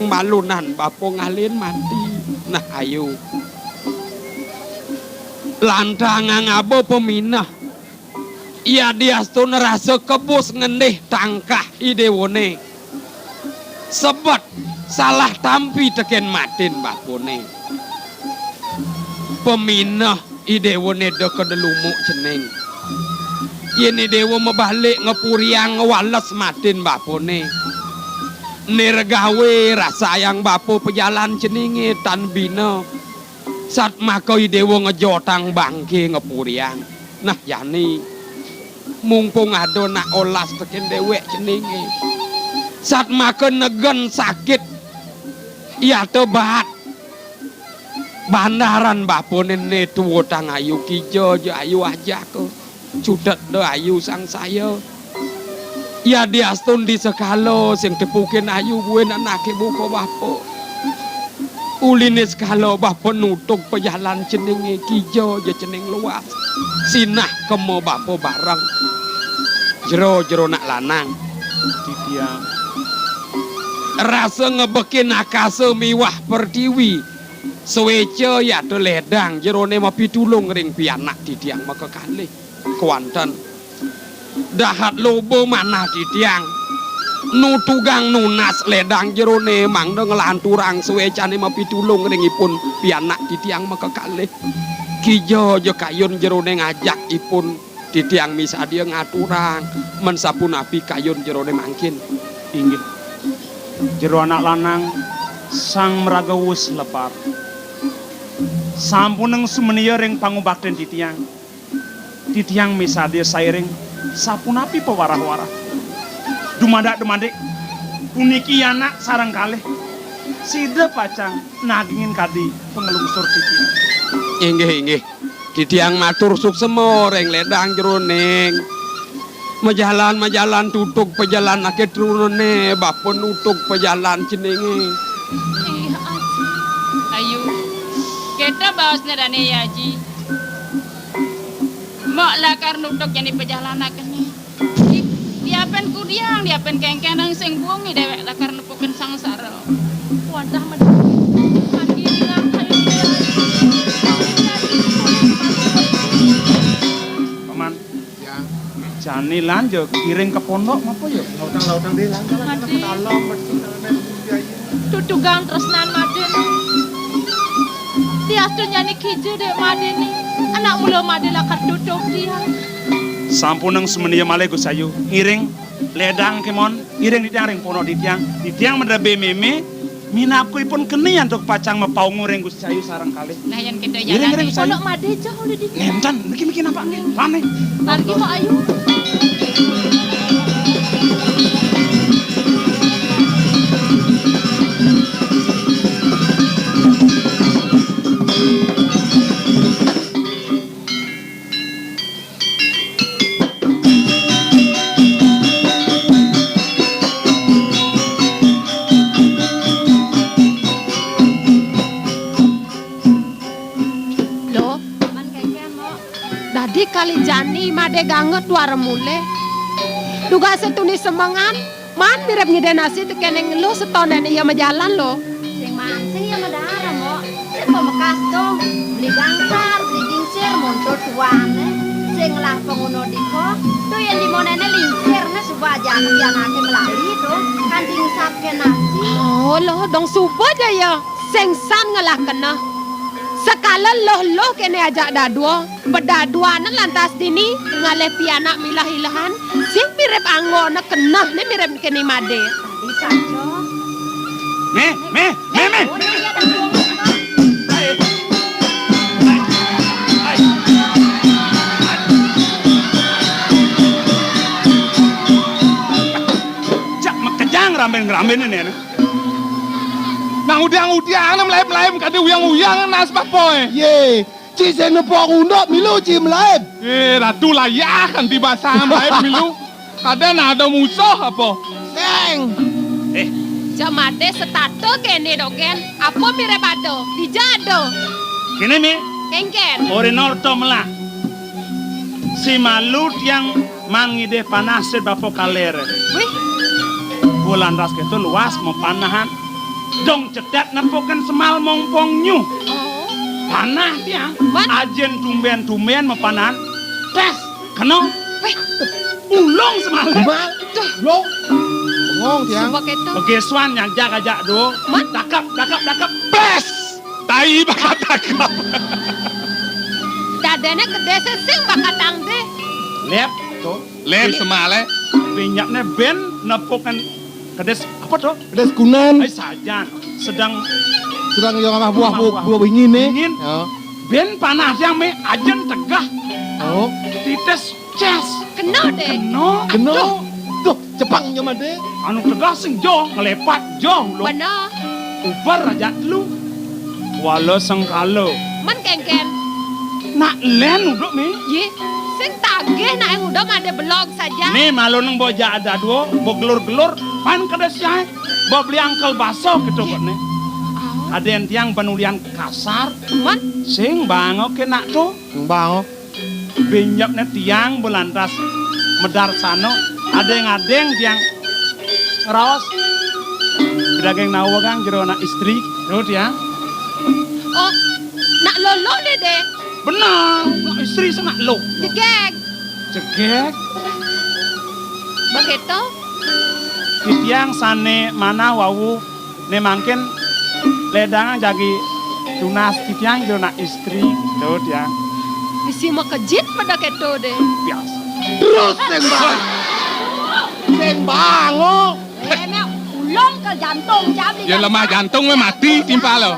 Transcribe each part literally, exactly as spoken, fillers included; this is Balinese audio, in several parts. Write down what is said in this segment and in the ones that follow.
malunan bapa ngalih mati. Nah, ayu. Lantangang aba pamineh. Yadiastun rasa kebus ngendih tangkah i déwané. Sebet salah tampi tekén matin bapané. Pamineh i déwané da kada lumuk cening. Yén i déwa mabalik ngapuriang ngwales matin bapané. Né regawé rasayang bapa pajalan ceningé tan bina. Satmaka i déwa ngejotang bangké ngapuriang. Nah, jani, mumpung ada nak olas tekén déwék ceningé. Satmaka negen sakit, yata baat. Bandaran bapané né tuutang ayu, kija ja ayu ajaka. Cutet da ayu sangsaya. Yadiastun di sekala sing tepukin ayu buin anaké buka bapa. Uliné sekala bapa nutug pajalan ceningé, kija ja cening luas. Sinah kema bapa bareng. Jero-jero nak lanang. Titiang. Rasa ngebekin akasa miwah pertiwi. Suéca yata ledang jeroné mapitulung ring pianak titiang makakalih. Kéwanten. Dahat loba manah titiang. Nutugang nunas ledang jeroné mangda nglanturang suécané mapitulung ring ipun pianak titiang makakalih. Kija ja kayun jeroné ngajak ipun titiang misadia ngaturang, mén sapunapi kayun jeroné mangkin. Inggih. Jero anak lanang, sang maraga wus lebar. Sampunang sumenia ring pangubaktin titiang. Titiang misadia sairing, sapunapi pawarah-warah. Dumadak-dumadik, puniki anak sareng kalih. Sida pacang nagingin kadi panglungsur titiang. Inggih, inggih. Titiang matur suksema ring ledang jeroning. Majalan-majalan tutug pajalan aké trunané, bapa nutug pajalan ceningé. Ih, Aji. Ayu. Kéto baosné dané ya, Aji. Mok lakar nutug jani pajalan akéné. Di, diapin kudiang, diapin kéngkén sing buung, déwék lakar nepukin sangsara. Wadah medal. Paman. Ya. Jani lan ja kiring ka pondok ngapa ya? Lautang-lautang deh, lautang, lautang. Mati. Dalem, betul, dalem, betul, ya, ya. Tutugang tresnan madé. Diastun jani kija dék madé né. Anak mula madé lakar tutug tiang. Sampunang sumenia malih Gus Ayu. Ngiring ledang kémon, ngiring titiang ring pondok titiang. Titiang madebé mémé, minabka ipun keni antuk pacang mapaungu ring Gus Ayu sareng kalih. Nah, yén kéto. Ngiring, jalan ngiring, nih. Pondok madé, Cok, udah di. Nénten, mriki, mriki napak nggih. Rame. Margi, Pak Ayu. Loh, man kéngkén, Mok. Dadi kali jani madé ganget wara mulih. Dugasé tuni semengan, man mirib ngidih nasi tekéning luh setoné ia majalan, Loh. Sing mansing ia madara, Mok. Sing pamekas to, beli gangsar, beli gingsir, monto tuané. Sing ngelah panguna dika, to yén di monéné lingsir né suba aja anaké melali to, kanti ngesapké nasi. Oh, Loh, dong suba ja ia. Sing san ngelah keneh. Sekala Loh-Loh kéné ajak dadua, padaduané lantas dini ngalih pianak milah-ilahan, sing mirib anggona keneh né mirib kéné madé. Bisa, Cok. Méh, méh, méh, méh. Oh, iya, iya, dah, Cok. Jak makejang ramben-ramben né, né. Nang udiang-udiang, nang melaib-melaib, kadén uyang-uyang, nas bapoy. Yé, ci sing nepuk unduk milu ci melaib. Eh, Ratu layah kanti basang melaib milu. Kadén ada musuh apa? Sing. Eh. Jamadé setata kéné dogén, apa mirib ada? Dija ada? Kéné, Mi. Kénkén. Ora norta melah. Si malu tiang mangidih panah sit bapa kalér. Wih. Bulan ras kéto luas mapanahan. Dong cedhak nepukin semal mongpong nyuh. Oh. Panah tiang. Man? Ajin tumbén-tumbén mapanah. Tés, kena. Wéh. Ulung semal. Semal. Duh. Ulung. Bengong tiang. Sebab itu. Begesuan nyajak ajak do. Man? Dakep, dakep, dakep. Bés. Tai bakat dakep. Dadéné gedé sesing bakat tangdé. Lép. Tuh. Lép semalé. Binyakné bén nepukin kedis apa tuh? Kedis kunan. Ai sajan. Sedang sedang yang ngamah buah, buah, buah bingin nih. Bingin. Ya. Bén panah tiang mé ajin tegah. Oh. Titis ces. Kena deh. Kena. Kena. Aduh. Duh, cepang nyo madé. Anu tegah sing joh, ngelepat joh lu. Bener. Ubar aja lu. Wala sengkala. Men kéngkén. Nak lén uduk mi. Yé, sing tagih nak yang udah madé belog saja. Ni malu neng bo jak ada dua, bo gelur-gelur, pan kedis yai. Bo beli angkel baso gitu. Yé. Kok ni. Ah. Ada yang tiang penulian kasar. Men? Sing bango ke nak tu. Sing bango. Binjapné tiang bo lantas medarsana, adéng-adéng tiang ngraos. Daging nawa kang jero anak istri, jero tiang. Oh, nak lolo né, dé? Bener, anak istri sing nak lo. Jegég. Jegég. Begitu. Titiang sané manah wau. Né mangkin ledang jagi tunas titiang jero nak istri, to tiang. Bisi makejit pada kéto dé. Biasa. Terus sing bango. Sing bango. Eh, mek ulung ke jantung jam. Ya lemah jantung meh mati timpal lo.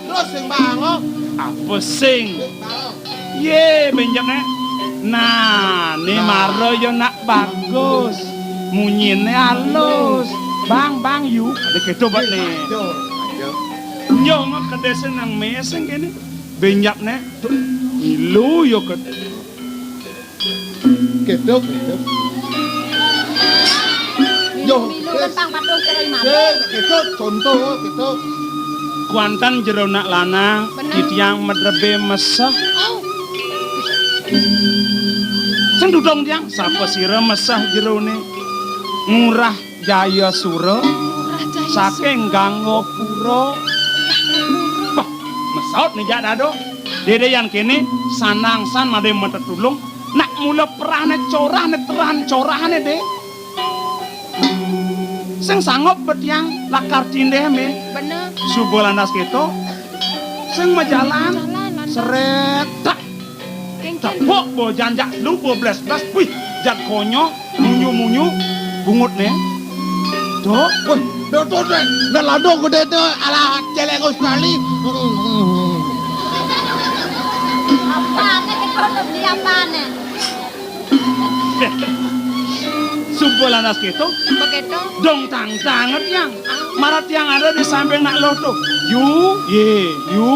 Terus sing bango. Apa sing? Yé, benjek né. Nah, né mara ya nak bagus. Munyiné alus. Bang, bang, yu. Ada kéto bet né. Yo, yo. Yo, mah kedésa nang mé sing kéné. Benjek né. Tuh, milu yo ké. Kéto, kéto. Yo, milu-milu wis. Tentang patuh cerai mabé. Sing, kéto, contoh, kéto. Kuantan jero nak lanang, bener. Titiang medrebé meseh. Oh. Sing dudong tiang, sapa sira meseh jeroné? Ngurah Jaya Sura. Ngurah Jaya Sura. Saking Gangapura. Bah, mesaut né jak dado. Dédé yan kéné, sanang san madé matetulung. Nak mula perahné corahné, terahné corahné, dé. Sing sanggup bet tiang lakar tindih mé. Bener. Suba lantas kéto. Sing majalan. Jalan, lantas. Seret, tak. Kéngkén. Tepuk bo janjak lu bo blas-blas. Wih, jak konyo, munyu-munyu, bungutné. Tuh. Wih, tuh, tuh, tuh. Nah, ladung gedé tuh, ala céléng Australia. Apané kéto, beli apané? Suba lantas kéto. Begitu. Dong tangtang tiang. Ah. Mara tiang ada di samping nak lo tuh. Yu, yé, yu,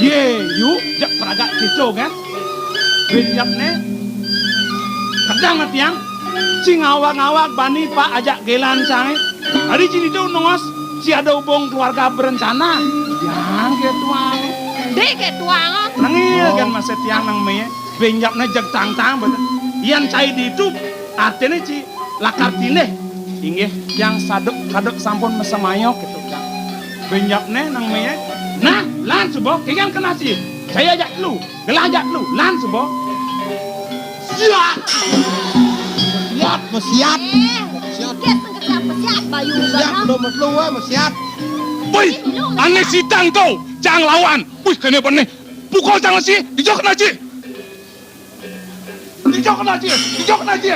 yé, yu. Jak peragak kéto kan. Binjapné. Kedang tiang. Sing ngawag-ngawag bani pak ajak gelan sange. Ari ci ditu nongos, ci ada hubung keluarga berencana. Yang kéto tuang. Dé kéto tuang. Nangil kan masa tiang nang mé. Binjapné jeg tangtang, bener. Yan cai ditu, artiné ci lakar tindih. Inggih, tiang sadep kadep sampun masemayok gitu, Cang. Binjapné nang mé. Nah, lan suba, kéngkén kena ci. Cai ajak telu, gelah ajak telu, lan suba. Siat. Siat, mesiat. Eh, mesiat. Inggih, sengkejap mesiat, bayu. Siat, udah metelu, wé, mesiat. Wih, ané sidang to, Cang lawan. Wih, kéné bené. Pukul Cang ci, dijok kena ci. Dijok kena ci, dijok kena ci.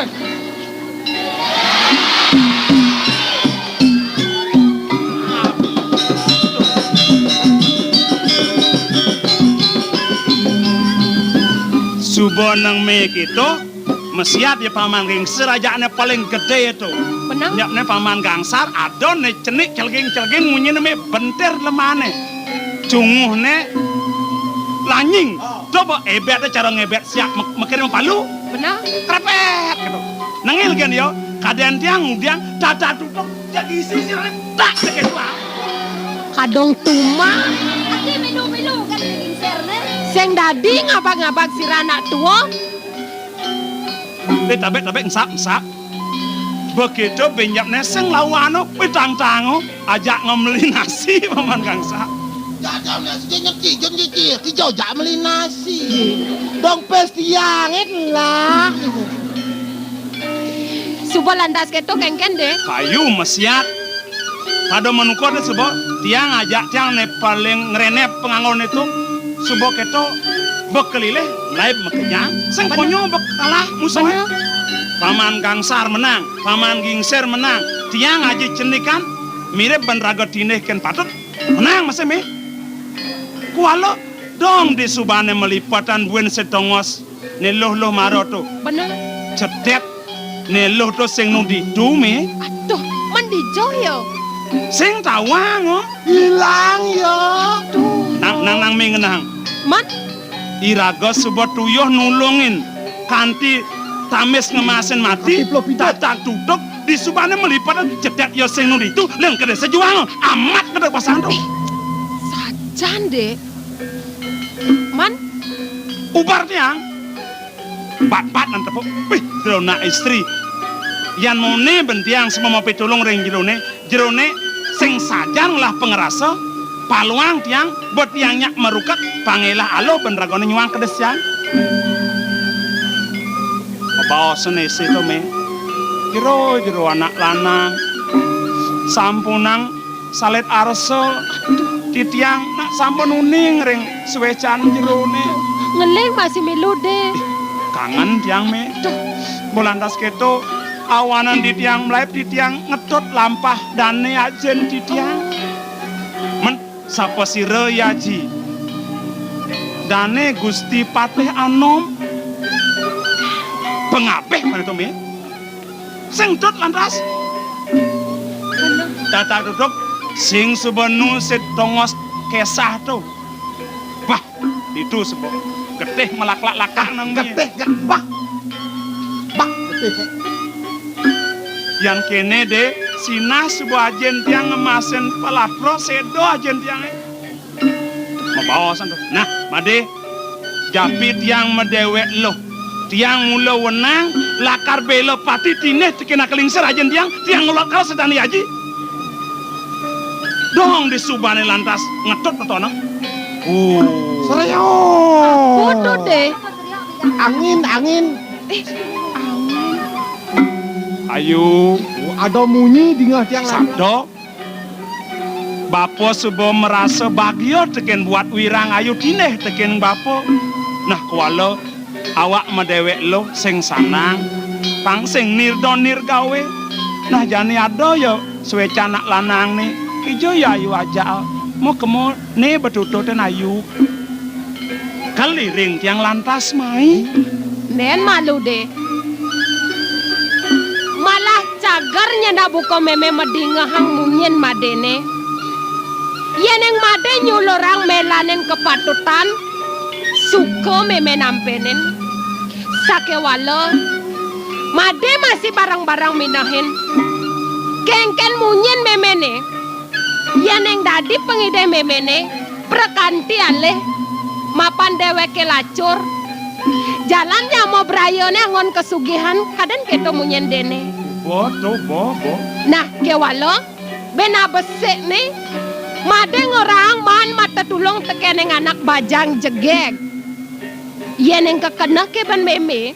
Suba nang mé kéto, mesiat ya paman gengser ajané paling gedé to. Benang. Nyapné paman gangsar, adon né cenik celging-celging munyiné mé bentir lemané. Cunguhné lanying. Coba ebet cara ngebet siap mek-, mekir mapalu. Benar. Krepet gitu. Nengil gén yo, kadén tiang ngudiang dada tutup, jadi isi sirah tak seketua. Kadong tuma. Aki milu-milu kan daging serne. Sing dadi ngabag-ngabag sira anak tua. Eh, tabek, tabek, ensap, ensap. Begitu benjapné sing lawan, pitang tango, ajak ngemeli nasi, Paman Gangsar. Jajal nasi, dia nyeti, dia nyeti, kijau jak meli nasi. Dong pes tiang, itulah. Suba lantas kéto kéngkén dé. Payu mesiat. Pada manuka dé suba, tiang ajak tiang né paling ngrénép panganggoné to. Suba kéto, bekelilih, laib makenyang, sing konyo bekalah musuhé. Paman Gangsar menang, Paman Gingsir menang, tiang aji cendikan, mirib ban raga tindih kén patut, menang masih mih. Kuala, dong di subané malipetan buin si tongos. Né luh-luh mara to. Bener. Cedét. Né luh to sing nu ditu, mih. Aduh, mén dija ya? Sing tawang, oh. Ilang ya. Aduh. Nang, nang, nang, mih ngenang. Mén? Iraga suba tuyuh nulungin kanti tamis ngemasin mati. Mati pula pidut. Tatang tutuk di subané malipetan cedét ya sing nu ditu, lén kedésa juang. Amat kedék pasan to. Sajan, Dék. Mén? Ubar tiang. Bat-bat nan tepuk. Wih, drona istri. Yan muni bentiang semama pitulung ring jeroné, jeroné sing sajan ngelah pangrasa, paluang tiang, buat tiang nyak maruket, pangelah aluh ben ragané nyuang kedésa. Mabaosan isi to, mé. Jero, jero anak lanang. Sampunang salit arsa. Titiang nak sampun uning ring suécan jeroné. Ngeling masih milu, Dé. Kangen tiang, mé. Duh. Bo lantas kéto, awanan titiang mlaib titiang ngetut lampah dané ajin titiang. Mén sapasira ya, Ji? Dané Gusti Patih Anom. Pangabih pada to, mé. Sing tut lantas. Tatang tutuk, sing suba nu si tongos kesah to. Bah, ditu suba. Getih malaklak-lakak nang mih. Getih, get-, bah. Bah, getih. Yan kéné, Dé, sinah suba ajin tiang ngemasin palatra, séda ajin tiangé. Mabaosan to. Nah, Madé, japi tiang madéwék luh. Tiang mula wenang, lakar béla pati tindih tekén akal lingsir ajin tiang, tiang ngelot kal sedané aji. Dong di subané lantas ngetut petona. Oh. Sreo. Kudu, Dé. Angin, angin. Eh, angin. Ayu. Oh, ada munyi dingeh tiang lantas. Sabda. Bapa suba marasa bagia tekén buat wirang ayu tindih tekén bapa. Nah, kuala awak madéwék luh sing sanang, pang sing nirda nirgawé. Nah, jani ada ya suécan anak lanangné, kija ya ayu ajak, mo kemo né betututan ayu. Keliring tiang lantas mai. Nén malu, Dé. Malah cager nyenak buka mémé madingehang munyin Madéné. Yéning Madé nyulurang mélanin kapatutan, suka mémé nampénin. Sakéwala, Madé masih bareng-bareng minehin. Kénkén munyin méméné. Yéning dadi pangidih méméné, prakanti alih, mapan déwéké lacur. Jalan nyama brayané anggon kasugihan, kadén kéto munyin déné. Bo, to, bo, bo. Nah, kéwala, bén abesikné, Madé ngorahang maan matetulung tekéning anak bajang jegég. Yén ing kekeneh ké bén mémé,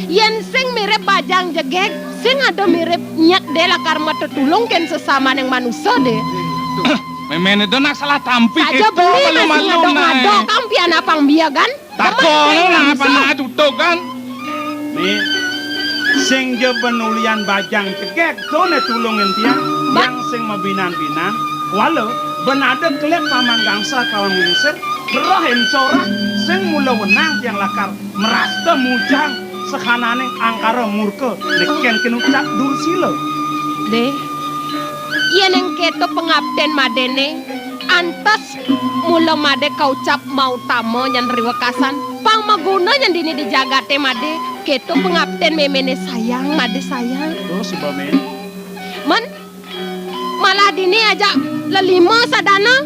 yén sing mirib bajang jegég, sing ada mirib nyet dé lakar matetulung kén sesamaning manusa dé. Méméné da nak salah tampi. Saja kéto, beli masih malu-malu ngadok-ngadok, naé. Kang pian apang biagan. Takono nang apa nak tutukan. Mé, sing ja bén ulian bajang jegég, to né tulungin tiang, tiang sing mabinan-binan, wala bén ada kelip Paman Gangsar Kawang Wingsir, berohin sorah, sing mula wenang tiang lakar merasta mujang sahananing angkara murka, nekén kén ucap dursila. Dé, yén ing kéto pangaptin Madéné, antes mula Madé kaucap mautama nyen riwekasan, pang maguna nyen dini di jagaté Madé, kéto pangaptin méméné sayang, Madé sayang. Oh, suba mé. Mén, malah dini ajak lelima sadana.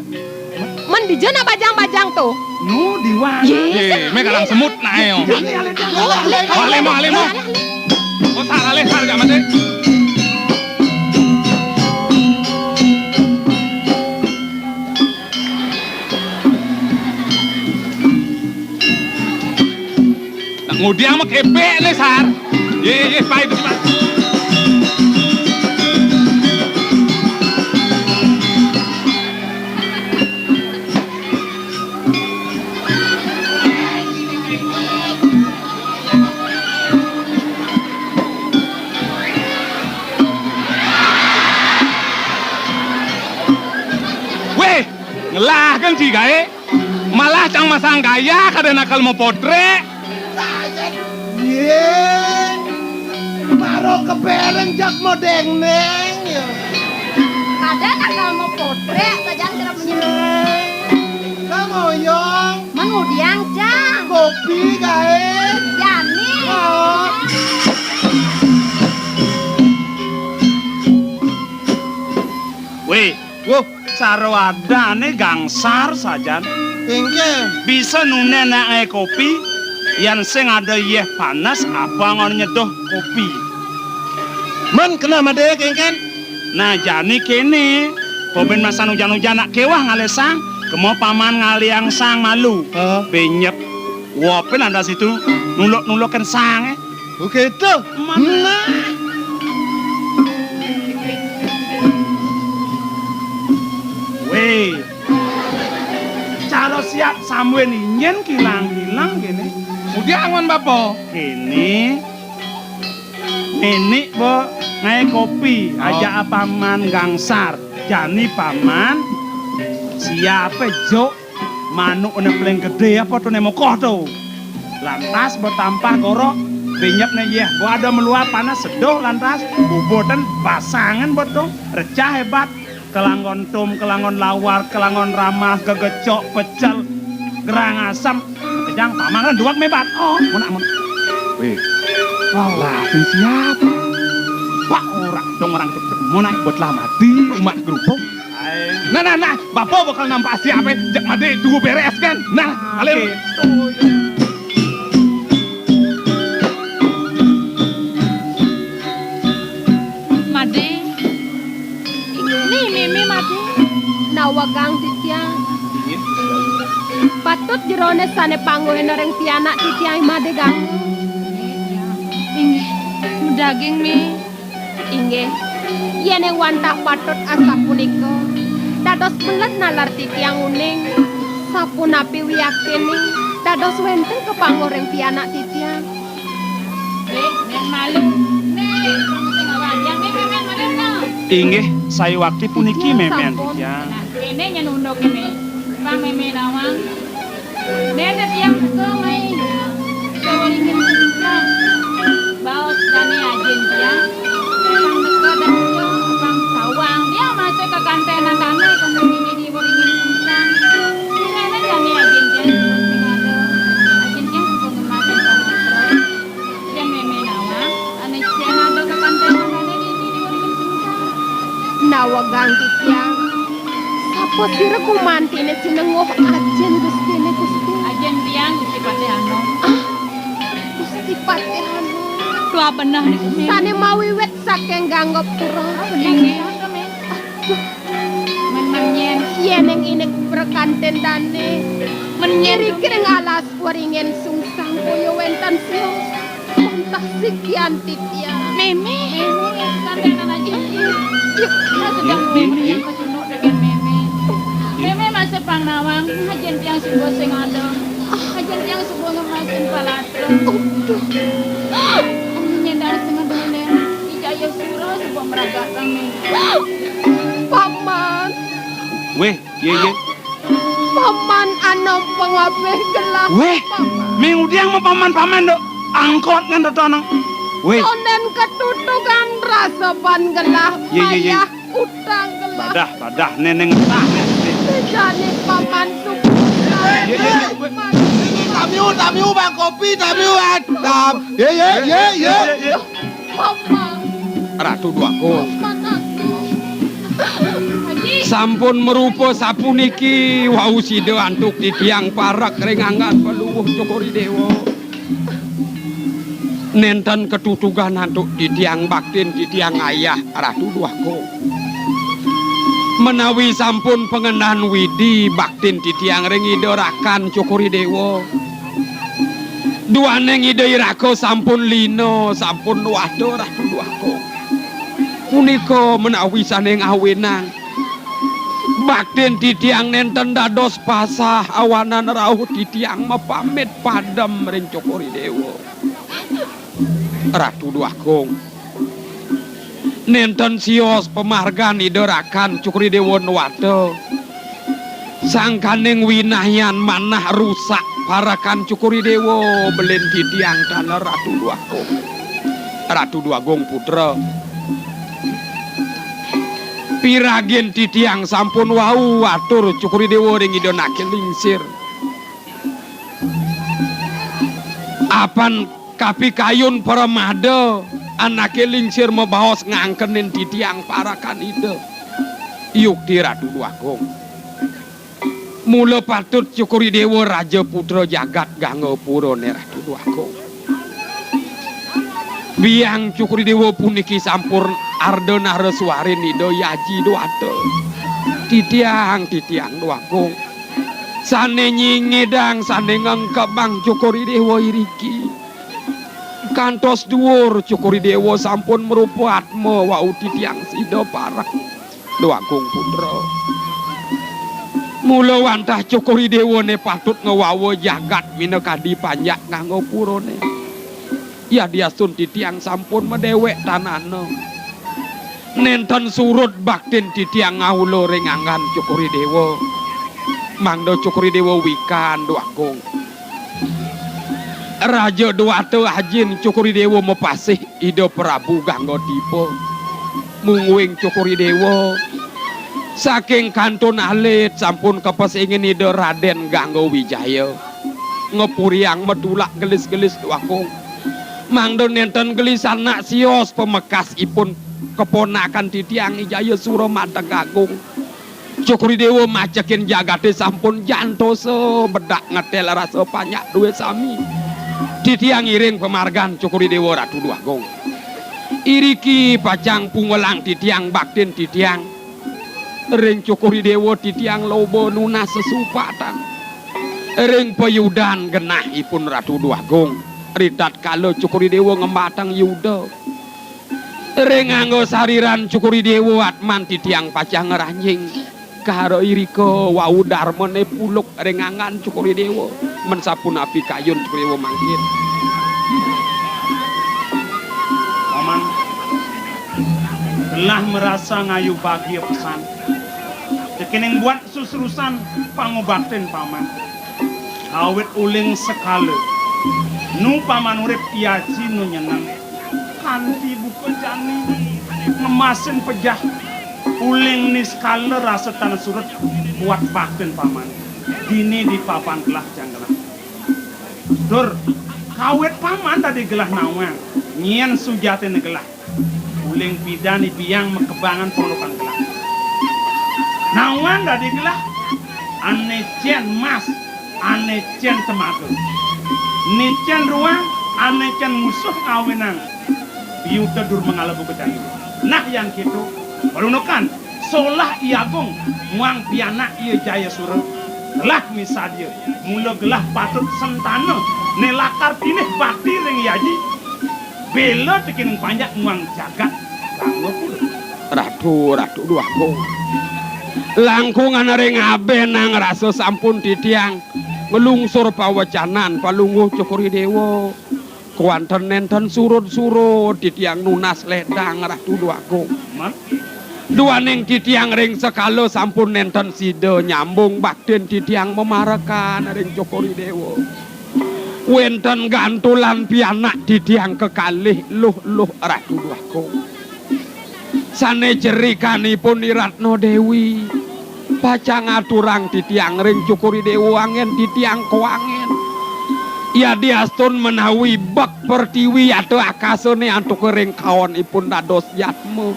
Mén dija nak bajang-bajang to. Nu diwang. Yé, mé kalang semut nak ayo. Alih, alih, alih. Alih, alih, alih. Oh, sar alih, sar jak Madé. Ngudiang makepek né, Sar. Yé, yé, yé, baé, baé. Wéh, ngelah kan ci gaé. Malah cang masang gaya kadén akél mapotrék. Yé, mara kabéréng jak madéngdéng, ya. Kadén akél mapotrék, sajan kerep nyerang. Kamoyong. Mén ngudiang, Cang? Kopi gaé. Jani. Oh. Wéh, Wuh, saroadané gangsar sajan. Éngkén. Bisa nundén ngaé kopi, yén sing ada yéh panas, apa anggon nyeduh kopi. Mén kena madé kéngkén? Nah, jani kéné, bobén masan ujan-ujan nak kéweh ngalih sang, kema paman ngalihang sang malu. Heeh. Benyep. Wopin ada situ, nuluk-nulukin sangé. Begitu. Nah. Wéh. Cara siap sambuin injén kilang-kilang kéné. Udah angon bapa. Kéné. Néné, Bo, ngaé kopi, oh, ajak paman gangsar. Jani paman, siapé juk Manuk né paling gedé apa to né mokoh to. Lantas betampah gorok, benyep né yéh. Bo ada meluap panas seduh lantas, bubutén basangén bo to, recah hébat. Kelanggon tum, kelanggon lawar, kelanggon ramah, gegecok, pecel, gerang asem. Kejang pamangan duwek mébat. Oh, mun amun. Wéh. Wow. Lah, sing siap. Pak, ora dong orang cepet. Mun ae buat lah mati, umat gerupuk. Nah, nah, nah, bapa bakal nampak siapa, jak madé dua beres kan. Nah, alé. Madé. Né mémé madé. Nawegang titiang. Patut jeroné sané pangguhina ring pianak titiang madé ganggu. Inggih, madaging mé. Inggih, yéning wantah patut asapunika, dados beled nalar titiang uning, sapunapi wiaktiné dados wénten kapangguh ring pianak titiang. Wéh, mén malu. Né, sing awajang, né, mén, mén malu, no. Inggih, sayuwakti puniki. Titiang mémén sampun. Titiang. Nah, kéné nyén unduk kéné. Bang mémé nawang. Déné tiang suka mai. Suka waringin sungsang. Baos dané ajin tiang. Pang teka dan ucul, pang sawang. Dia masuk ke kanténan dané, kanténan ini di waringin sungsang. Déné dané ajin tiang suka sing ada. Ajin tiang suka ngemasin pang. Yén mémé nawang, ané sing ada ke kanténan dané di ini di waringin sungsang. Nawegang titiang. Sapa sira gumantiné sinengguh ajin Gustiné Gusti? Ajin tiang Gusti Patih Anom. Ah, Gusti Patih Anom. Tuah beneh niku, Mé. Sané mawiwit saking Ganggapura. Inggih. Aduh. Mén, mén nyén. Yéning indik prakantén dané. Mén nyén. Iriki ring alas waringin sungsang boya wénten siung. Wantah sikian titiang. Mémé. Mémé, santénan aja. Iya. Nah, sedang mémé yang kesunduk dengan mémé. Mémé masih pang nawang, ajin tiang suba sing ada. Ajin tiang suba ngemasin palatra. Nyendang sing ada lén, ijaya sura suba meragak ramé. Paman. Wéh, Yé, yé. Paman Anom pangabih gelah. Wéh, Paman. Mé ngudiang ma paman-paman, Dok. Angkot kan, Dok, Anom. Wéh. Tondén ketutugan rasa pan gelah. Yé, yé, yé. Mayah utang gelah. Badah, badah, nénéng entah, né. Jani paman suka. Yé, yé, yé. Tamiu, tamiu, Bang Kopi, tamiu, Bang. Tam-, yé, yé, yé, yé. Yé, yé, yé. Ratu Dwagung. Sampun marupa sapuniki wau sida antuk titiang parek ring anggan Paluwuh Cokor I Déwa. Nénten katutugan antuk titiang baktin titiang ayah Ratu Dwagung. Menawi sampun pangendahan widi baktin titiang ring Ida Rakan Cokor I Déwa. Duaning Ida Iraka sampun lina, sampun wada, Ratu Dwagung. Punika menawi sane ngawinang baktin titiang nenten dados pasah awanan rauh titiang mapamit padem ring Cokor I Dewa. Ratu Dwagung. Nenten sios pamargan Ida Rakan Cokor I Dewa Nwata. Sangkaning winayan manah rusak parekan Cokor I Dewa, belin titiang taler Ratu Dwagung. Ratu Dwagung putra. Piragin titiang sampun wau atur Cokor I Dewa ring Ida Anake Lingsir. Apan kapikayun pramada, Anake Lingsir mabaos ngangkenin titiang parekan Ida. Yukti Ratu Dwagung. Mula patut Cokor I Dewa raja putra jagat Gangapurane, Ratu Dwagung. Biang Cokor I Dewa puniki sampun arda naraswarin Ida Aji Dwata. Titiang, titiang Dwagung. Sane nyingidang, sane ngengkebang Cokor I Dewa iriki. Kantos duur Cokor I Dewa sampun mrupa atma wau titiang sida parek Dwagung putra. Mula wantah Cokor I Dewane patut ngwawa jagat minakadi panjak Gangapurane. Yadiastun titiang sampun madewek tanana. Nenten surud baktin titiang ngaula ring anggan Cokor I Dewa. Mangda Cokor I Dewa wikan, Dwagung. Raja Dwata Ajin Cokor I Dewa mapasih Ida Prabu Ganggadipa. Mungguing Cokor I Dewa saking kantun alit sampun kapesingin Ida Raden Gangga Wijaya. Ngapuriang matulak gelis-gelis, Dwagung. Mangda nenten gelis anak sios pamekasipun keponakan titiang Wijaya Sura Madeg Agung. Cokor I Dewa macekin jagate sampun jantosa bedak ngetel rasa panjak duwe sami. Titiang iring pamargan Cokor I Dewa, Ratu Dwagung. Iriki pacang pungelang titiang baktin titiang. Ring Cokor I Dewa titiang loba nunas sesupatan. Ring payudan genahipun Ratu Dwagung. Ritatkala Cokor I Dewa ngembatang yuda. Ring angga sariran Cokor I Dewa atman titiang pacang ngranjing. Kara irika wau darmane puluk ring anggan Cokor I Dewa. Men sapunapi kayun Cokor I Dewa mangkin. Paman, telah merasa ngayu bagia pesan. Cekening buat susrusan pangubaktin Paman. Awit uling sekala. Nu Paman urip I Aji nu nyeneng. Kanti buka jani. Ngemasin pejah. Uling niskala rasa tan surut buat baktin Paman. Dini di papan gelah jang gelah. Dur, kawit Paman dadi gelah nawang. Nyén sujatin gelah. Uling pidan I Biang makebangan pondokan gelah. Nawang dadi gelah. Ané cén mas, ané cén temaga. Né cén ruang, ané cén musuh ngawinang. Biuta dur mangala buka jani. Nah, yan kéto, parunukan, solah I Agung, muang pianak ia Jaya Sura. Gelah misadia, mula gelah patut sentana, né lakar pinih bakti ring I Aji. Béla tekening panjak muang jagat Gangapura. Ratu, Ratu Dwagung. Langkungan ring abénang rasa sampun titiang nglungsur pawecanan Palungguh Cokor I Dewa. Kéwanten nénten surud-surud titiang nunas ledang Ratu Dwagung. Duaning titiang ring sekala sampun nénten sida nyambung baktin titiang mamarekan ring Cokor I Dewa. Wénten gantulan pianak titiang kekalih luh-luh Ratu Dwagung. Sané cerikanipun I Ratna Déwi. Pacang aturang titiang ring Cokor I Dewa anggén titiang kawangén. Yadiastun menawi bek pertiwi atau akasané antuk ring kaonipun dados jatma.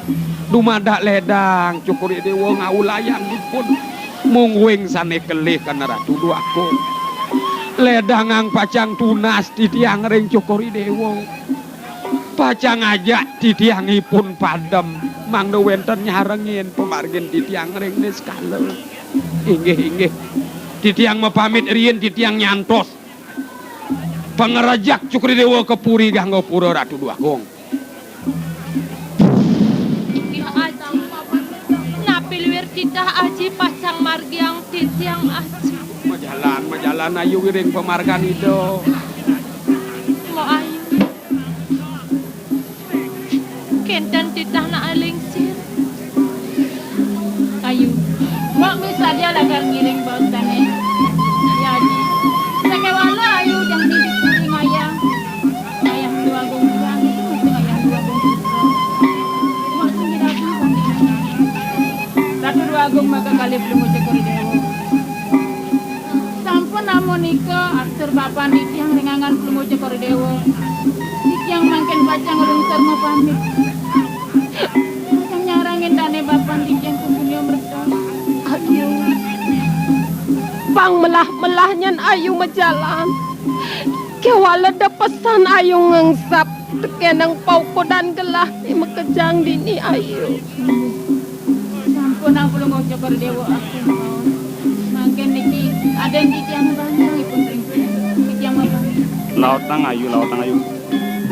Dumadak ledang Cokor I Dewa ngawulayang ipun. Mungguing sané kelih kan Ratu Dwagung. Ledangang pacang tunas titiang ring Cokor I Dewa. Pacang ajak titiang ipun padem, mangda wénten nyarengin pamargin titiang ring niskala. Inggih, inggih. Titiang mapamit riin, titiang nyantos. Pangrajak Cokor I Déwa ka puri Gangga Pura, Ratu Déwa Agung. Inggih, Aji. Napi luir titah Aji pacang margiang titiang, Aji? Majalan, majalan, ayu, wiring pamargan Ida. Mo, ayu. Kénten titah nak lingsir. Ayu. Mbok misadia lakar ngiring baos dané. Ya, Aji. Sakéwala ayu jangan ngiring ayah. Ayah Déwa Agung Hyang, Ayah Déwa Agung Putra. Mbok sing dadi bandingan. Ratu Déwa Agung maka kalih Palungguh Cokor I Déwa. Sampun amunika atur bapan titiang ring anggan Palungguh Cokor I Déwa. Titiang mangkin pacang nglungsur mapamit. Pacang nyarengin dané bapan titiang kumpulnya merta. Ayu. Pang melah-melah nyén ayu majalan. Kéwala da pesan ayu ngengsap tekéning paukudan gelah né makejang dini, ayu. Sampun, Palungguh Cokor I Déwa, ampun. Mangkin niki adén titiang bangga ipun ring titiang mapamit. Lautang ayu, lautang ayu.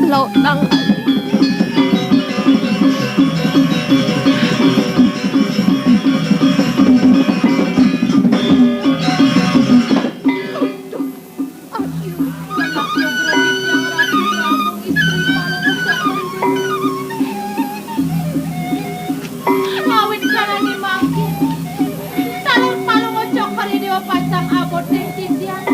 Lautang. Aduh, anak sugra titiang Ratu Déwa Agung, istri Palungguh Cokor I Déwa. Ngawit kalané mangkin, taler Palungguh Cokor I Déwa pacang aboting titiang.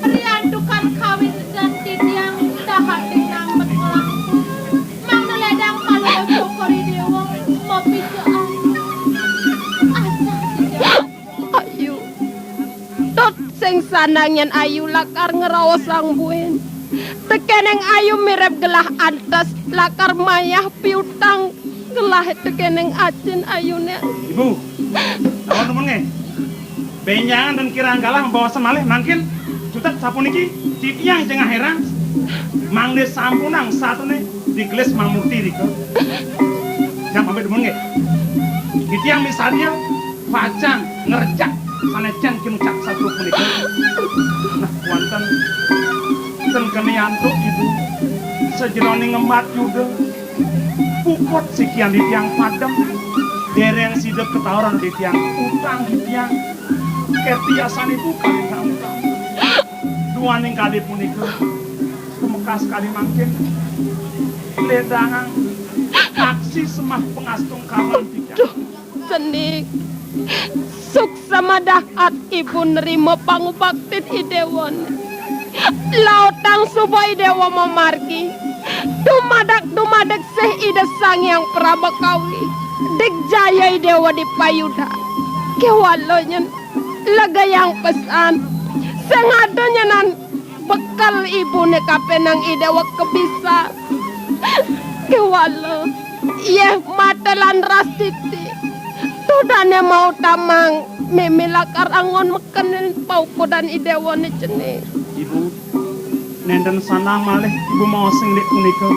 Riantukan kawin dan titiang dahating nang metulang. Mangda ledang Palungguh Cokor I Déwa mapicaan. Asah titiang. Ayu. Tut sing sandang nyén ayu lakar ngraosang buin. Tekéning ayu mirib gelah antes lakar mayah piutang gelah tekéning acin ayuné. Ibu, awan nemen nggih. Bénjangan dan kirang galah mabaosan malih mangkin cutet sapuniki titiang jengah hérang mangda sampunang satuné digelis mamurti rika. Jam pamit dumun nggih. Titiang misadia pacang ngrejak sané cén kinucap satua punika. Nah, wénten ten keni antuk, Ibu, sajeroning ngembat yuda. Puput sikian titiang padem, déréng sida kataur antuk titiang, utang titiang. Kéti asanipun kalintang utang. Duaning kadi punika, pamekas kadi mangkin, ledangang aksi semah pangastungkaran titiang. Cenik, suksma dahat ibu nrima pangubaktin I Déwané. Lautang suba I Déwa mamargi. Dumadak-dumadak sih Ida Sang Hyang Prabakawi. Digjaya I Déwa dipayuda. Kéwala nyén legayang pesan. Sing ada nyenan bekel ibuné kapining I Déwa kabisar. Kéwala, yéh mata lan rastiti. Tuh dané mautamang, mémé lakar anggon mekenin paukudan I Déwané cening. Ibu, nénten sandang malih ibu maos indik punika.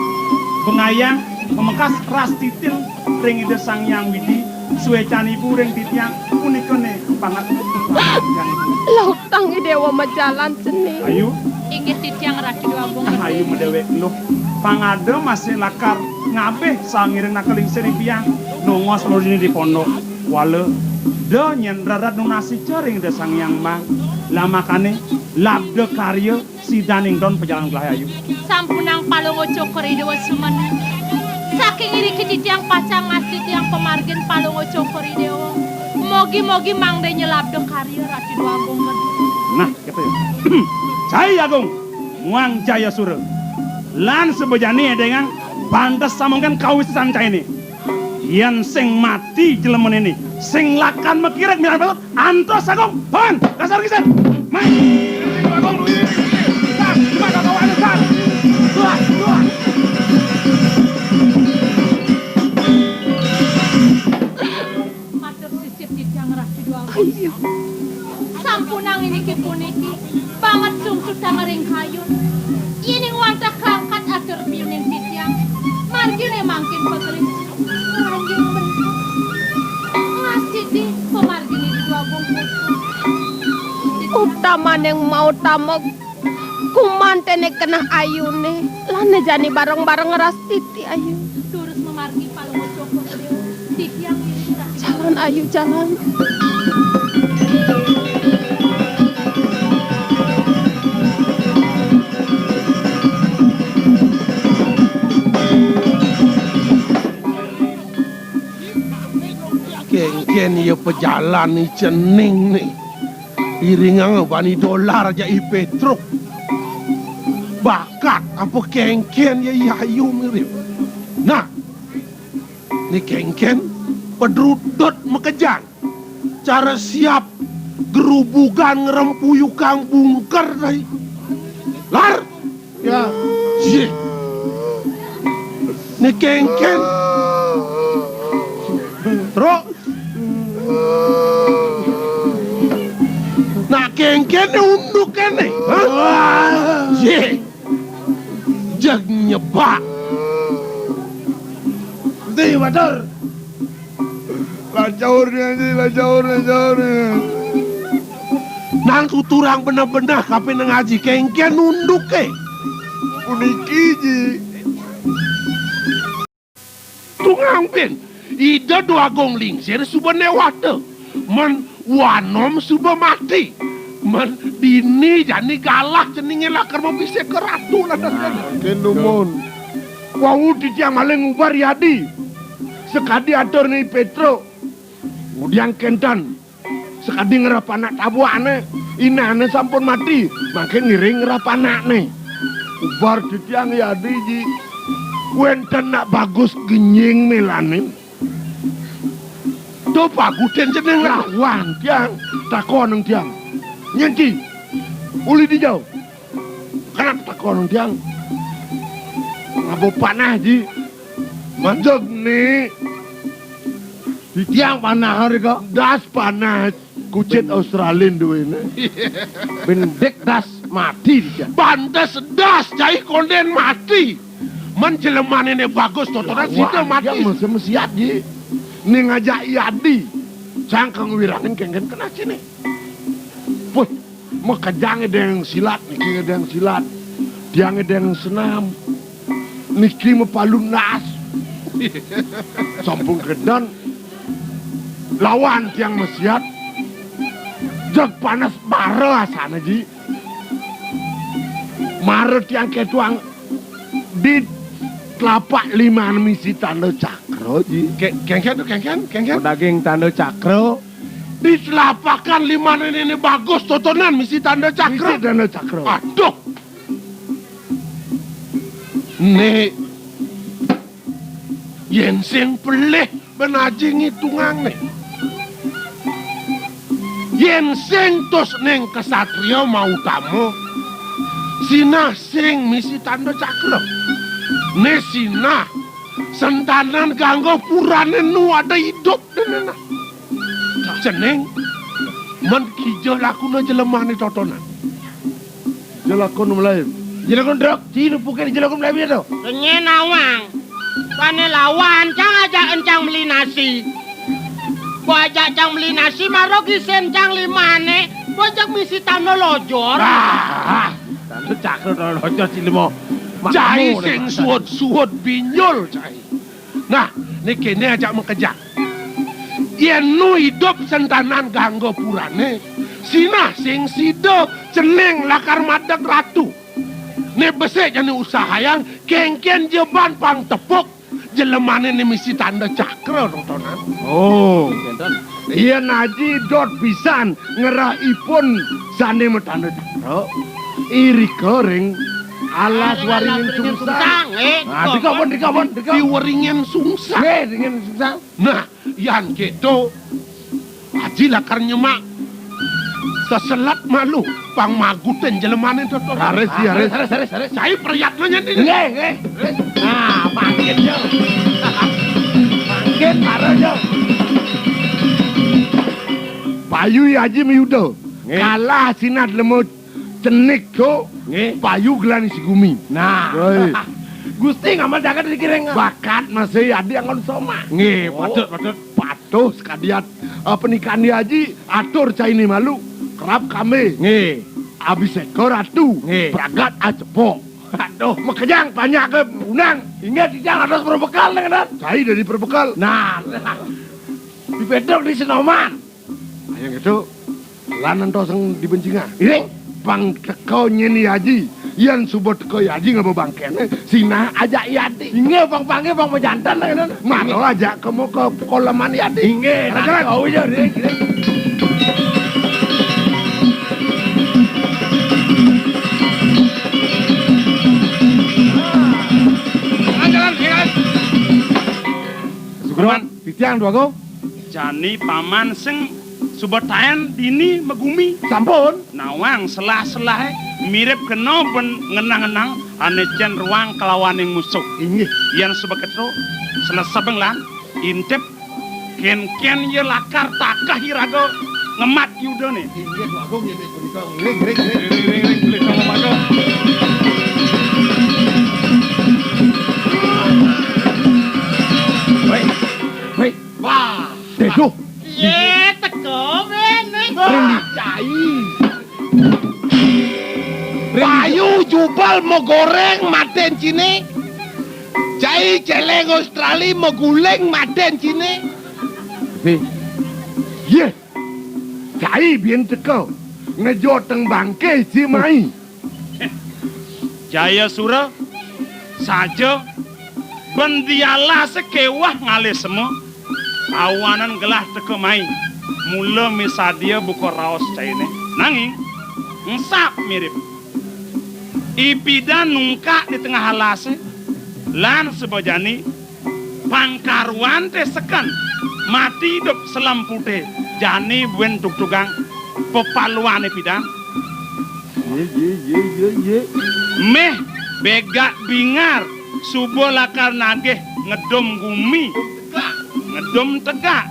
Bengayang pamekas rastitin ring Ida Sang Hyang Widi, suécan ibu ring titiang punika né banget. Lautang I Déwa majalan cening. Ayu. Inggih titiang Ratu Déwa Agung. Ayu madéwék luh. Pang ada masih lakar ngabih saha ngiring nak lingsir titiang nongos lurine di pondok. Wala da nyén rered nunasica ring Ida Sang Hyang Mang. Lah makané labda karya sidaning don pajalan gelah, Ayu. Sampunang Palungguh Cokor I Déwa sumenep. Saking iriki titiang pacang ngastitiang pamargin Palungguh Cokor I Déwa. Mogi-mogi mangda nyelabda karya Ratu Déwa Agung Gedé. Nah, kéto ya. Cai Agung, muang Jayasura. Lan sabejane edengang pantes samangken kawisesan caine. Yén sing mati jlemanene, sing lakar makirek mirengang patut, antos Agung, pon, kasar kisan. Mai. Agung, tas, di mana kawan, tas? Tuan, tuan. Matur sisip titiang Ratu Déwa Agung. Sampunang iniki puniki, banget sungsutang ring kayun. Yening wantah kangkat atur piunin titiang, margine mangkin pagelis. Ngranjing bentuk. Ngasidi pamargine Ratu Déwa Agung. Utamaning mautama Kuman tenek keneh ayune, lan ne jani bareng-bareng ras titi ayu. Durus mamargi palungguh Cokor Dewa, titiang ngiring ras. Jalan ayu, jalan. Kengken ya pejalan I Cening ne. Iringang bani dolar ja I Petruk. Bakat apa kengken ya I Ayu mirip. Nah, ni kengken pedrudut makejang. Cara siap gerubugan ngerempuyukang bungker dai. Lar. Ya. Ye. Ni kengken. Truk. Nak kengken ni unduk kene. Ha? Ye. Jeg nyebak. Endi, Batur? Lacaurnya, Ji, lacaur, lacaurnya. Nang tuturang beneh-beneh kapining Aji, kengken unduke. Puniki, Ji. Tungang pin, Ida Dwagung Lingsir suba newata. Men wanom suba mati. Men dini jani galah ceninge lakar mabiseka ratu lantas. Nah, kene dumun. Wau titiang malih ngubar yadi. Sakadi aturne Petro. Ngudiang kenten. Sakadi ngrep anak tabuane, inane sampun mati, mangkin ngiring ngrep anakne. Ubar titiang yadi, Ji. Wenten nak bagus genying melanin. To pagutin jeneng lawan tiang, takonang tiang. Nyenti, uli dija? Kenapa takonang tiang? Ngaba panah, Ji? Manjeg ni. Titiang panah rika. Das panah kucit Australin duene. Bendik das mati dia. Pantes das cai konden mati. Men jelemane ne bagus totonan sida mati. Yang mesti mesiat, Ji. Ning ajak yadi. Sangkang wirangin kengken kena sini. Puh, makejang deng silat, niki ngedeng silat. Tiang ngedeng senam. Niki mapalun nas. Sampun kedan. Lawan tiang mesiat. Jeg panas bara asana, Ji. Mara tiang ketuang di telapak liman misi tanda cakra, Ji. Ke-, kengken tu, kengken, kengken. Daging tanda cakra. Di telapakan liman ini, ini bagus totonan misi tanda cakra. Misi tanda cakra. Aduh. Nek yen sing pelih ben Aji ngitungang ne. Yen sing tus ning kesatria mautama, sinah sing misi tanda cakra. Ne sinah sentanan gangga purane nu ada idup dene nah. Cening, men kija lakuna jelemane totonan. Kija lakuna melayu. Kija lakuna drok, ci nupukin kija lakuna melayu to. Kenyen awang. Pane lawan, cang ajak encang meli nasi. Ku ajak cang meli nasi, mara gisen cang limane, ku ajak misi tanda lojor. Ah, tanda cakra tanda lojor ci lima. Cai sing suud-suud binjul, cai. Nah, ne kene ajak makejang. Yen nu idup sentanan gangga purane, sinah sing sida cening lakar madeg ratu. Ne besik jani usahayang, kengken jeban pang tepuk, jelemane ne misi tanda cakra, totonan. Oh, kenten. Yen Aji dot pisan ngerah ipun sane matanda cakra. Irika ring alas waringin sungsang. Sungsang, eh. Ah, dikabon, dikabon, dikabon. Di waringin sungsang. Nggih, ringin sungsang. Nah, yan keto, Aji lakar nyemak seselat malu, pang magutin jelemane to, to. Raris, ya, raris. Raris, raris, raris. Cai prayatna nyen. Nggih, nggih. Nah, mangkin, yo. Mangkin, mara, yo. Payu, ya, Aji, mayuda. Nggih. Kalah sinah lemu cenik, Cuk. Nggih. Payu gelani si gumi. Nah. Woi. Gusti ngamel jagat dikiring. Bakat masih adi angon soma. Nggih, oh. Patut, patut. Patuh sekadiat, eh, pernikahan dia Aji, atur caine malu. Kerap kambe. Nggih. Abiseka ratu, nggih, pragat acepok. Aduh, makejang panjak ke undang. Inggih, titiang dados perbekal, nggih, Nan. Cai dadi perbekal. Nah, di Petruk di Senoman. Ayo gitu. Lan ento sing dibencinga. Iring. Pang teka nyen I Aji. Yan suba teka I Aji ngaba bangkene, sinah ajak I Aji. Inggih, pang panggih, pang majanten, nggih, Nan. Mara ajak kemu ke koleman I Aji. Inggih, jalan, jalan. Oh, iya, iring, iring. Jalan, jalan, jalan. Sugrawan, titiang Dwagung. Jani paman sing suba taen dini magumi. Sampun. Nawang selah-selahe mirip kena ben ngenang-ngenang ane cen ruang kelawaning musuh. Inggih. Yen suba ketro, selesebeng lan intip ken-ken ya lakar takah iraga ngemat yudane. Inggih, Dwagung, inggih punika. Nggih, nggih, nggih. Nggih, nggih, nggih, nggih, nggih. Woi, woi. Wah. Teduh. Ye, teka mene. Ring di cai. Ring di payu jubel magoreng maten cine. Cai celeng Australi maguling maten cine. Pi. Ye. Cai bin teka. Ngejot teng bangke ci mai. Jayasura, saja, ben dialase kewah ngalih sema, awanan gelah teka mai, mula misadia buka raos caine. Nanging, engsap mirip. Ipidan nungkak di tengah alase, lan sebajani, pangkaruan te seken, mati idup selempute, jani buin tugtugang, pepaluane pidan. Ye, ye, ye, ye, ye. Meh begak bingar, suba lakar nagih ngedum gumi. Ngedum tegak.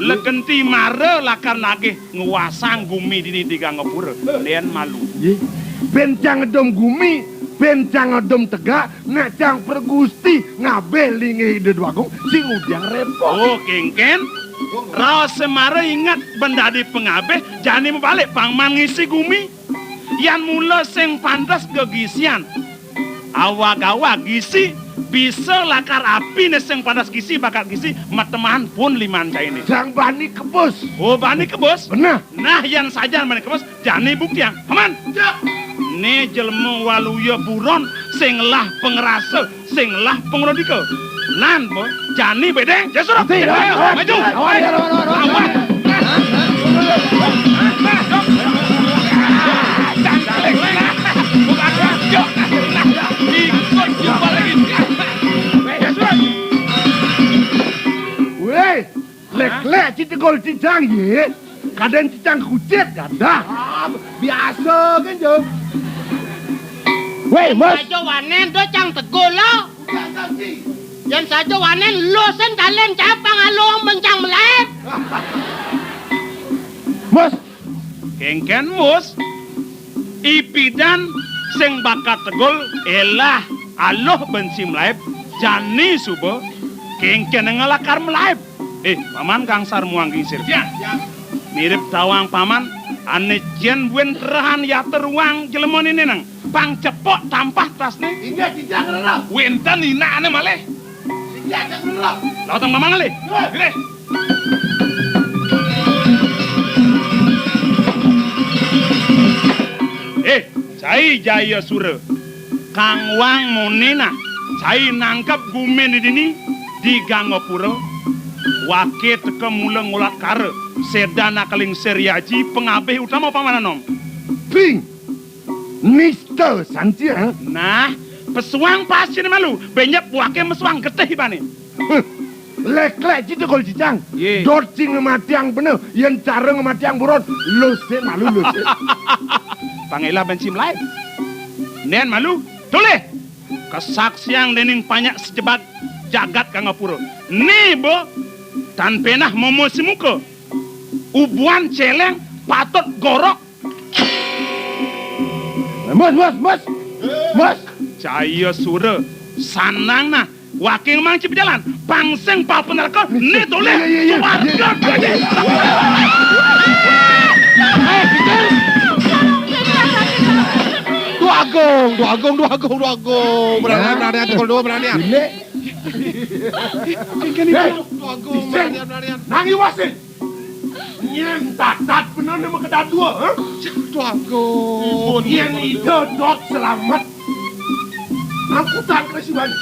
Legenti mara lakar nagih nguasang gumi dini di Gangapura. Len malu. Ye. Ben cang ngedum gumi, ben cang ngedum tegak, nak cang pergusti ngabeh linggih Ida Dwagung, sing udiang repot. Oh, kengken. Raos semara inget ben dadi pengabeh, jani mabalik pangman ngisi gumi. Yan mula sing pantes gegisian. Awag-awag gisi, bisa lakar apine sing pantes gisi, bakat gisi, matemahan pun liman caine. Jang bani kebus. Oh, bani kebus? Beneh. Nah, yan sajan bani kebus, jani buktiang. Paman. Ya. Ne jelema waluya buron, sing lah pangrasa, sing lah pangrodika. Nan, bo, jani bedeng, ya suruh. Ayo, maju. Lawan, lawan, lawan, lawan. Weh, lek-lek ci tegul cicang ye. Kaden cicang kucit gadah. Ah, biasa kan, Jo. Weh, Mas. Saja wanen do cang tegul lo. Yan saja wanen lusin talen capang aluh bencang melaib. Mus. Kengken mus. Ipidan sing bakat tegul elah aluh benci melaib jani suba kengken ngalakar melaib. Eh, paman gangsar muang gingsir. Siap, siap. Mirip tawang paman ane jen buin terahan yater wang jelema nene nang. Pang cepok tampah tasne. Inggih, titiang rerep. Wenten inakne malih. Titiang rerep. Lautang mamang ngalih. Nggih. Eh, cai Jaya Sura. Kang Wang Monena, cai nangkep gumin di dini di Gangapura. Wake teka mula ngolat kara. Sedan akaling seriaji pengabih utama pamanan nom. Ping. Nista santi, ha? Nah, pesuang pasine malu, benyep wake mesuang getih ibane. Huh. Lek-lek ci tegul cicang. Ye. Dot ci ngematiang bener, yen cara ngematiang buron, lusin malu lusin. Pangela benci melai. Nen malu, tulih. Kesaksiang dening panyak sejebag jagat Gangapura. Ni bo, tan penah momo simuka. Ubuan celeng patut gorok. Mus, mus, mus. Mus. Jaya Sura, sanang nah. Waking mang ci pejalan. Pangsing papen neraka, ni toleh. Iya, iya, iya, iya. Suwarga. Iya, iya. Eh, Peter. Duh Agung, Duh Agung, Duh Agung. Beranian, beranian, cekul dua beranian. Ini. Duh Agung, beranian, beranian. Nang iwasin. Nyén tatat bener né makedadua, ha? Duh Agung. Nyén ida dot selamet. Angkutan ka siban.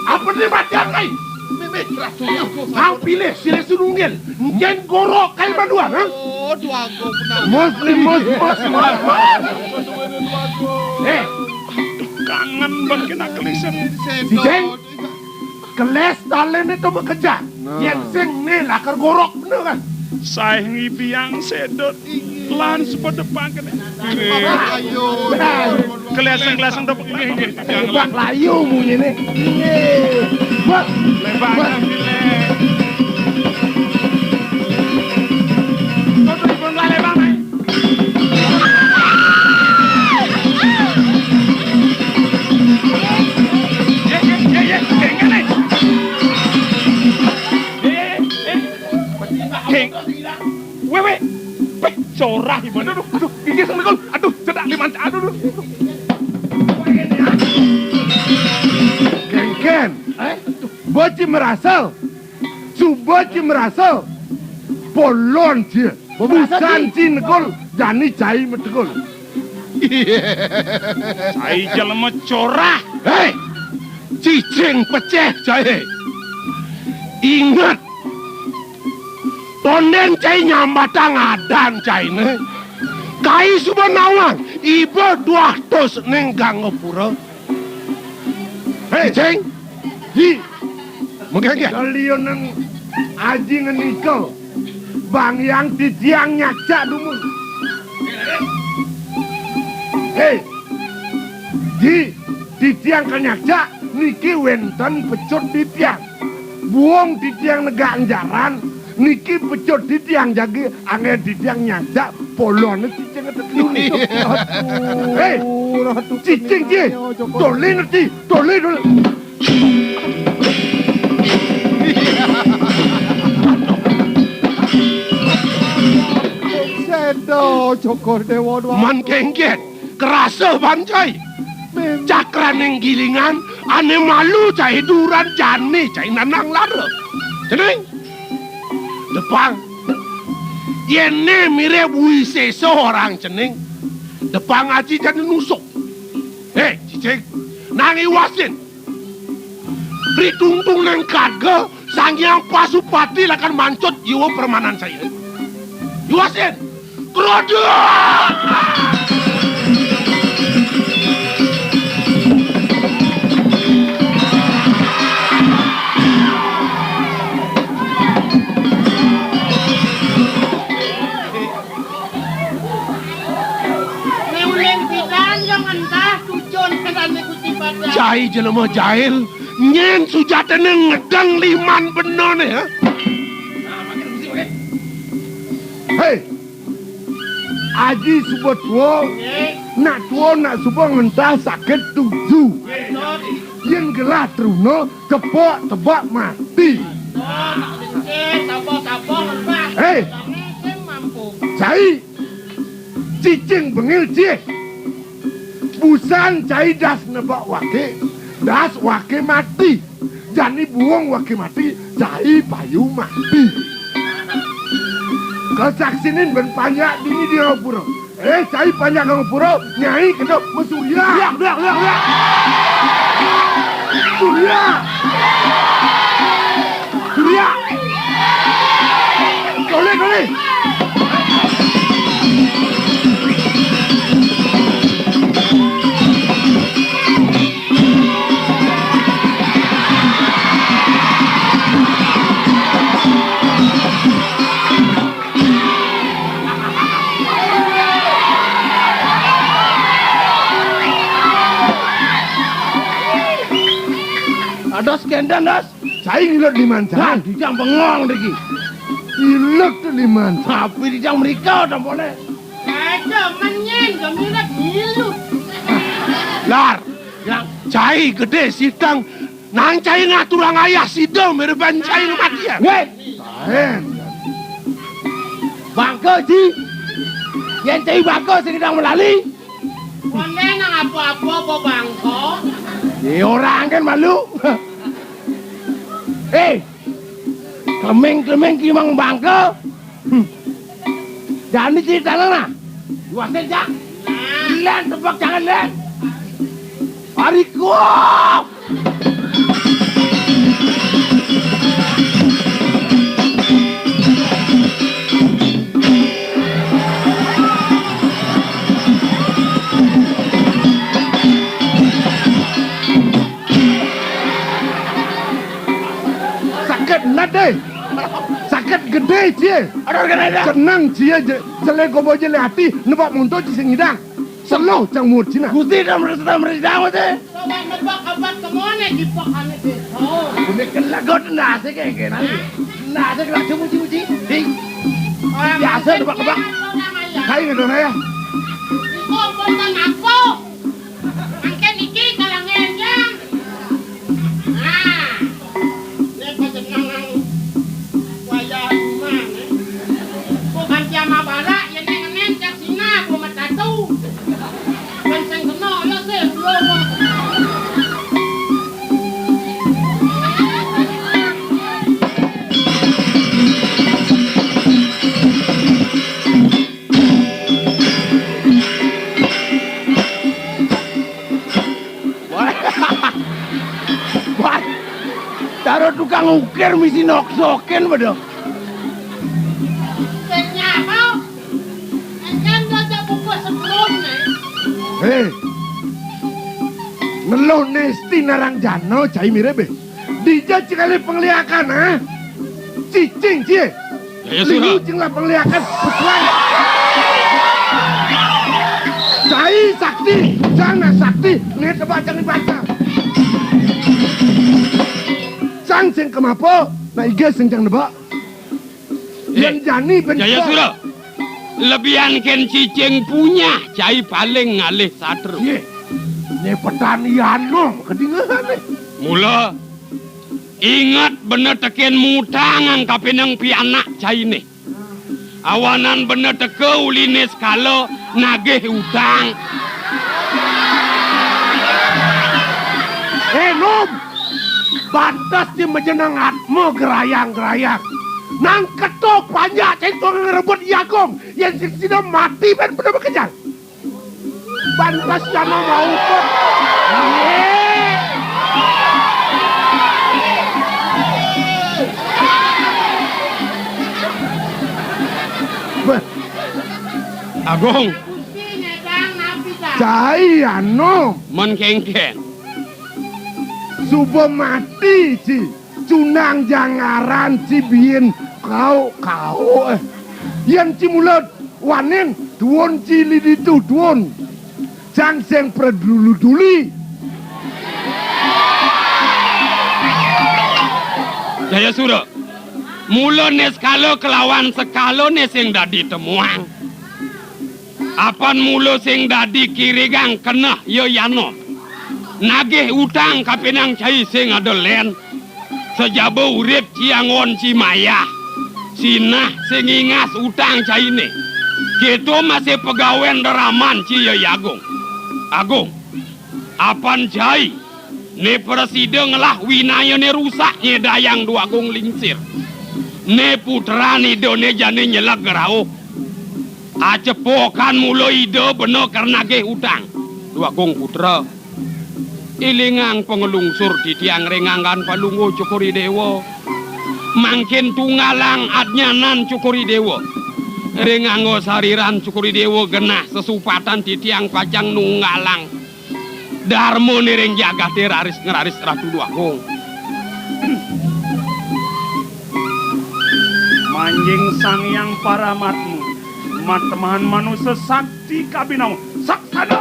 Apa né matian kai? Mimih, Ratu Agung. Nang pilih silih sununggil. Nyén gorok kai banduan, ha? Oh, Duh Agung, bener. Mus, mus, mus, mus, mus. Eh. Aduh, kangen ban kena kelisen. Cicing. Keles talené to bekeja. Nah. Yén sing né lakar gorok bener kan? Saé ngibiang sedot lan sepadepang kéné. Ayo. Keleseng-keleseng to inggih, inggih. Bak layu munyiné. Inggih. Bak. Lebak. Bak. Lebak. Geng. Wéh, wéh. Péh, corah iman. Aduh, aduh, gigi sendekul. Aduh, cedak liman. Aduh, aduh. Kénkén. Eh? Bocah merasal. Suba ci merasa polon ci. Busan ci negul jani cai metegul. Cai jelema corah. Hei, cicing peceh cai. Ingat, tondén cai nyambatang adan cainé. Kai suba nawang, iba duah tos ning Gangapura. Hei, cing. Ji. Mengkengkeng. Kaliunan aji ngenika. Bang Yang titiang nyacak dumun. Hei. Ji, titiang kanyacak niki wénten pecut titiang. Buung titiang negak enjaran, niki pecut titiang jagi anggén titiang nyacak polon cicing teteluni. Hei, cicing ji, tolé ngerti, tolé, tolé. Séda, Cokor Déwa, Déwa. Man kéngkén. Kerasa ban cai. Cakraning gilingan, ané malu cai duran jani cai nanang lara. Cening. Depang. Yén né mirib wisésa orang cening. Depang aji jani nusuk. Hé, cicing. Nang iwasin. Ri tungtung nang kadga, Sang Hyang Pasupati lakar mancut jiwa permanan saya. Yuasin, keroda! Né uling pidan, jang entah tucun kedané Gusti Patih. Cai jelema jail, nyén sujatiné ngedeng liman benané, ha? Hei, aji suba tua, nak tua nak suba ngentah sakit tuju. Yén gelah truna, tebak-tebak mati. Hei, cai, cicing bengil cih. Busan cai das nebak wake, das wake mati. Jani buung wake mati, cai payu mati. Kesaksinin ben panjak dini di Gangapura. Eh, cai panjak Gangapura, nyai kena mesurya. Liak, liak, liak, liak. Surya. Surya. Tolé, tolé. Ados kénten, Dos. Cai ngilut liman cai. Nah, dijang bengong niki. Ngilut tuh liman. Tapi dijang mrika tampone. Aja menyen, gemilut ngilut. Lar. Yang cai gedé sitang. Nang cai ngaturang ayah sida mireban cai ngematian. Nggih. Lain. Bangka, Ji. Yén cai bangka sing gedang melali. Koné nang apa-apa apa bangka? Ya ora angken malu. Eh, klemeng-klemeng ki mang bangka. Hmm. Jani critane nah. Wasit, Jak. Len tepuk tangan, Len. Ariko. Saged nate. Saged gedhe, Jie. Aduh, kena dah. Tenang, Jie, je-, jelek kobo jelek ati, nebak monto, Jie, sing ngidang. Selo cang murcina. Gusti dah merasa, dah merasa, dah merasa. Coba nebak abad kemana di pahane desa? Ini kena god nasi kayak gini. Nasi kena cuci-cuci. Di. Orang biasa macam tebak-tebak. Orang ayah. Kain itu ya. Kok bukan aku? Angken iki kalangan jam. Nah, nek panjenengan wayah iman, eh. Kok ganti ama barak, ya nek ngenen cak Cina, apa mat tatu. Kan sing kena, ya sih, belum. Wah. Wah. Cara tukang ukir misi noksokin, bedo. Sing nyapa? Engkan ngajak buku sebelum, nih. Hei. Ngeluh nesti narang jano, cai mirip, eh. Dija cekali pengliakan, ha? Cicing, cie. Ya, ya, sudah. Liu cing lah pengliakan. Betulan. Cai sakti, jana sakti. Nih tebak jangan baca. Cang sing kemapo, nah iga sing cang nebak. Eh, yang jani ben ya, ya, sudah. Lebihan ken cicing punya, cai paling ngalih satru. Ye. Nih petani anu, kedingehan nih. Mula inget bena teken mutangan kapeneng pianak caine. Awanan bena teka uline sekala nagih utang. Eh, Nom! Pantes di mejenang atma gerayang-gerayang. Nang keto panjak cai tukang ngerebut jagung. Yen sing sida mati ben bena bekejar. Pantes jana mau kok. Ye. Beh. Agung. Cai anu. Men kengken. Suba mati, ci. Cunang jangaran ci biin kau, kau, eh. Yen ci mula wanin, duun ci liditu, duun. Cang sing predulu-duli. Jayasura, mula ne sekala kelawan sekala ne sing dadi temuang. Apan mula sing dadi kirigang keneh ya yana. Nagih utang kapining cai sing ada len. Sajaba urip ci anggon ci mayah. Sinah sing ingas utang caine. Keto masih pegawen deraman ci ya Agung. Agung, apan cai ne prasida ngelah winayane rusak nyedayang Dwagung Lingsir. Ne putran idane jane nyeleg rauh. Acepokan mula ida bena kar nagih utang. Dwagung Putra, ilingang panglungsur titiang ring anggan Palungguh Cokor I Dewa. Mangkin tunggalang adnyanan Cokor I Dewa. Ring angga sariran Cokor I Dewa genah sesupatan titiang pacang nunggalang darmane ring jagate raris ngraris Ratu Dwagung. Manjing Sang Hyang Paramatma, matemahan manusa sakti kabinawa. Saksana!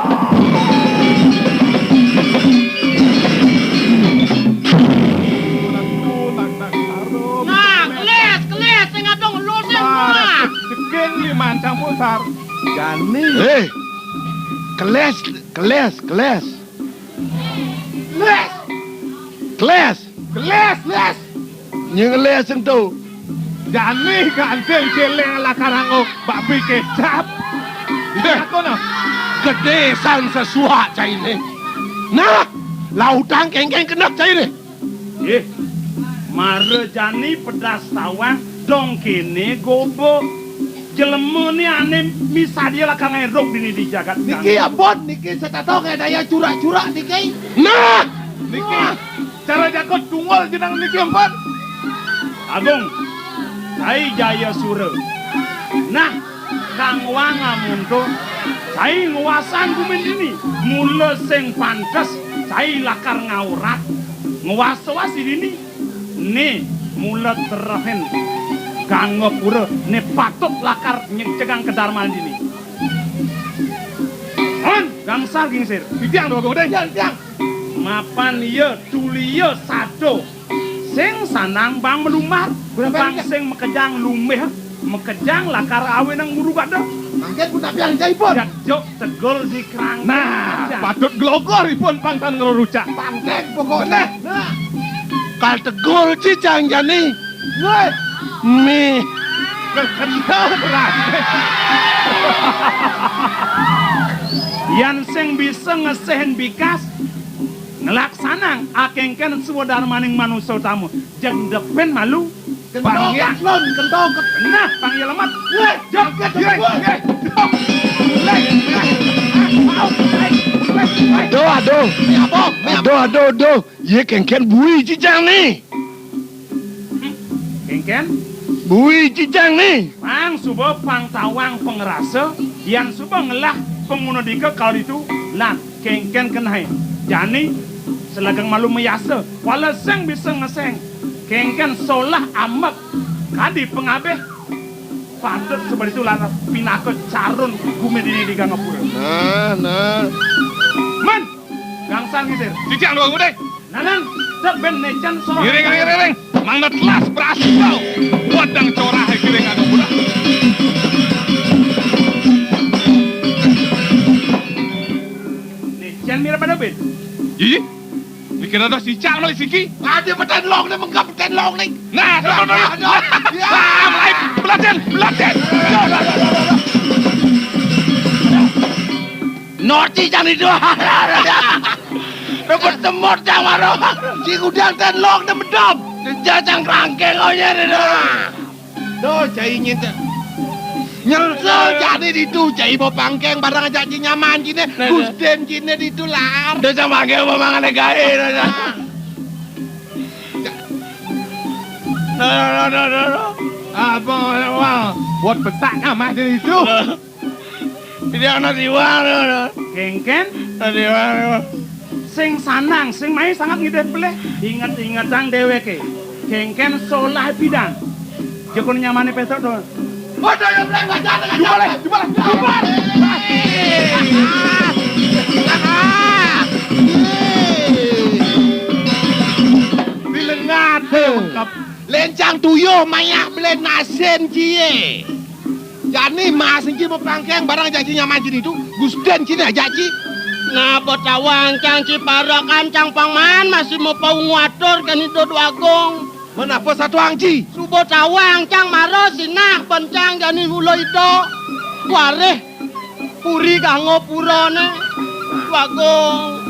Nah, kelis, kelis, sing adong lu sing murah. Deging liman campur sar. Jani. Eh, kelis, kelis, kelis. Les. Kelis. Kelis, les. Nying les ento. Jani gandeng celing ala karango babi kecap. Deh. Aku no. Gedé san sesuak cainé. Nah, lautang kéngkén keneh cainé. Nggih. Mara jani pedas tawang, dong kéné goba. Jelemané ané misadia lakar ngaé rug dini di jagat. Niki ampun, niki setata ngaé daya curak-curak niki. Nah, niki. Wah. Cara jago tunggul jeneng niki, ampun. Agung, cai Jaya Sura. Nah, Kang Wang amun to, cai nguasan gumin dini. Mula sing pantes, cai lakar ngaurat. Nguas-uas dini. Né, mula terehin Gangapura, né patut lakar nyegang kadarman dini. On, gangsal gingsir. Titiang to, Agung, deh. Tiang, tiang. Mapan iya tulia sada. Sing sanang bang malumbar, bang sing makejang lumbih, makejang lakar awinang guru gada. Mangkin punapi anggenipun? Jak jok tegul di kerangkeng. Nah, patut glogor ipun pang tan ngrurucak. Pangkeng pokokné. Nah. Kal tegul cicang jani. Woi. Mi. Kendel berat. Yan sing bisa ngesehin bikas, nglaksanang akéngkén swadarmaning manusa utama. Jeg depin malu. Kentok, pang ya. Ketlon, kentok, ket- Nah, pang ya lemet. Wéh, jok, jok, jok, jok. Aduh, aduh. Ini apa? Ini apa? Aduh, aduh, aduh. Yé kéngkén bui cicang né. Kéngkén? Bui cicang né. Pang suba pang tawang pangrasa, yan suba ngelah pangunadika kala ditu, lan kéngkén kenehé. Jani, salegang malu mayasa, wala sing bisa ngeseng. Kéngkén solah ambek kadi pangabih. Patut suba ditu lan pinaka carun gumin dini di Gangapura. Nah, nah. Men, gangsal ngisir. Cicang dua gudeg. Nanan, tep ben nécén sorang. Ngiring, ngiring, ngiring. Mangda telas berhasil. Wadang corah kiring Gangapura. Nécén mira pada ben. Ih, mikir ada cicang malik siki. Ada peten long né, menggap peten long né. Nah, tuh, tuh, tuh. Aduh. Ya. Ah, mulai. Belatin, belatin. Aduh, aduh, aduh, aduh, aduh. Norci cang itu. Rebut semut cang maro. Si gudang ten long né medom. Jajang kerangkeng onyé né. Duh, cai nyén té. Nyelsa jani ditu, cai ba pangkeng bareng ajak ci nyaman ciné, nah, nah. Gustin ciné ditu lar. Duh, cang pangkeng ba mangané gaé, duh, cang. Nah, nah, nah, nah, nah. Apa, wah, buat besak ngamah di situ. Nah. Jadi anak siwar, nah. Kéngkén? Anak siwar, nah. Sing sanang, sing mai sanget ngidih pelih. Inget-ingetang déwéké. Kéngkén solah pidan. Jekun nyamané pétruk to. Waduh, ya, Bleng, wajar, wajar. Jumpa, Leh, jumpa, Leh, jumpa. Bilengat, lengkap. Lencang tuyuh mayah belén masin cié. Jani mas enci mapangkeng barang jaji nyaman jini tu, Gustin cini ajak ci. Napa tawang cang ci parekan cang pangman masih mapaungu atur kén Ida Dwagung. Menapa satuang ci? Suba tawang cang mara sinah pencang jani ula Ida. Warih puri Gangapurané. Dwagung.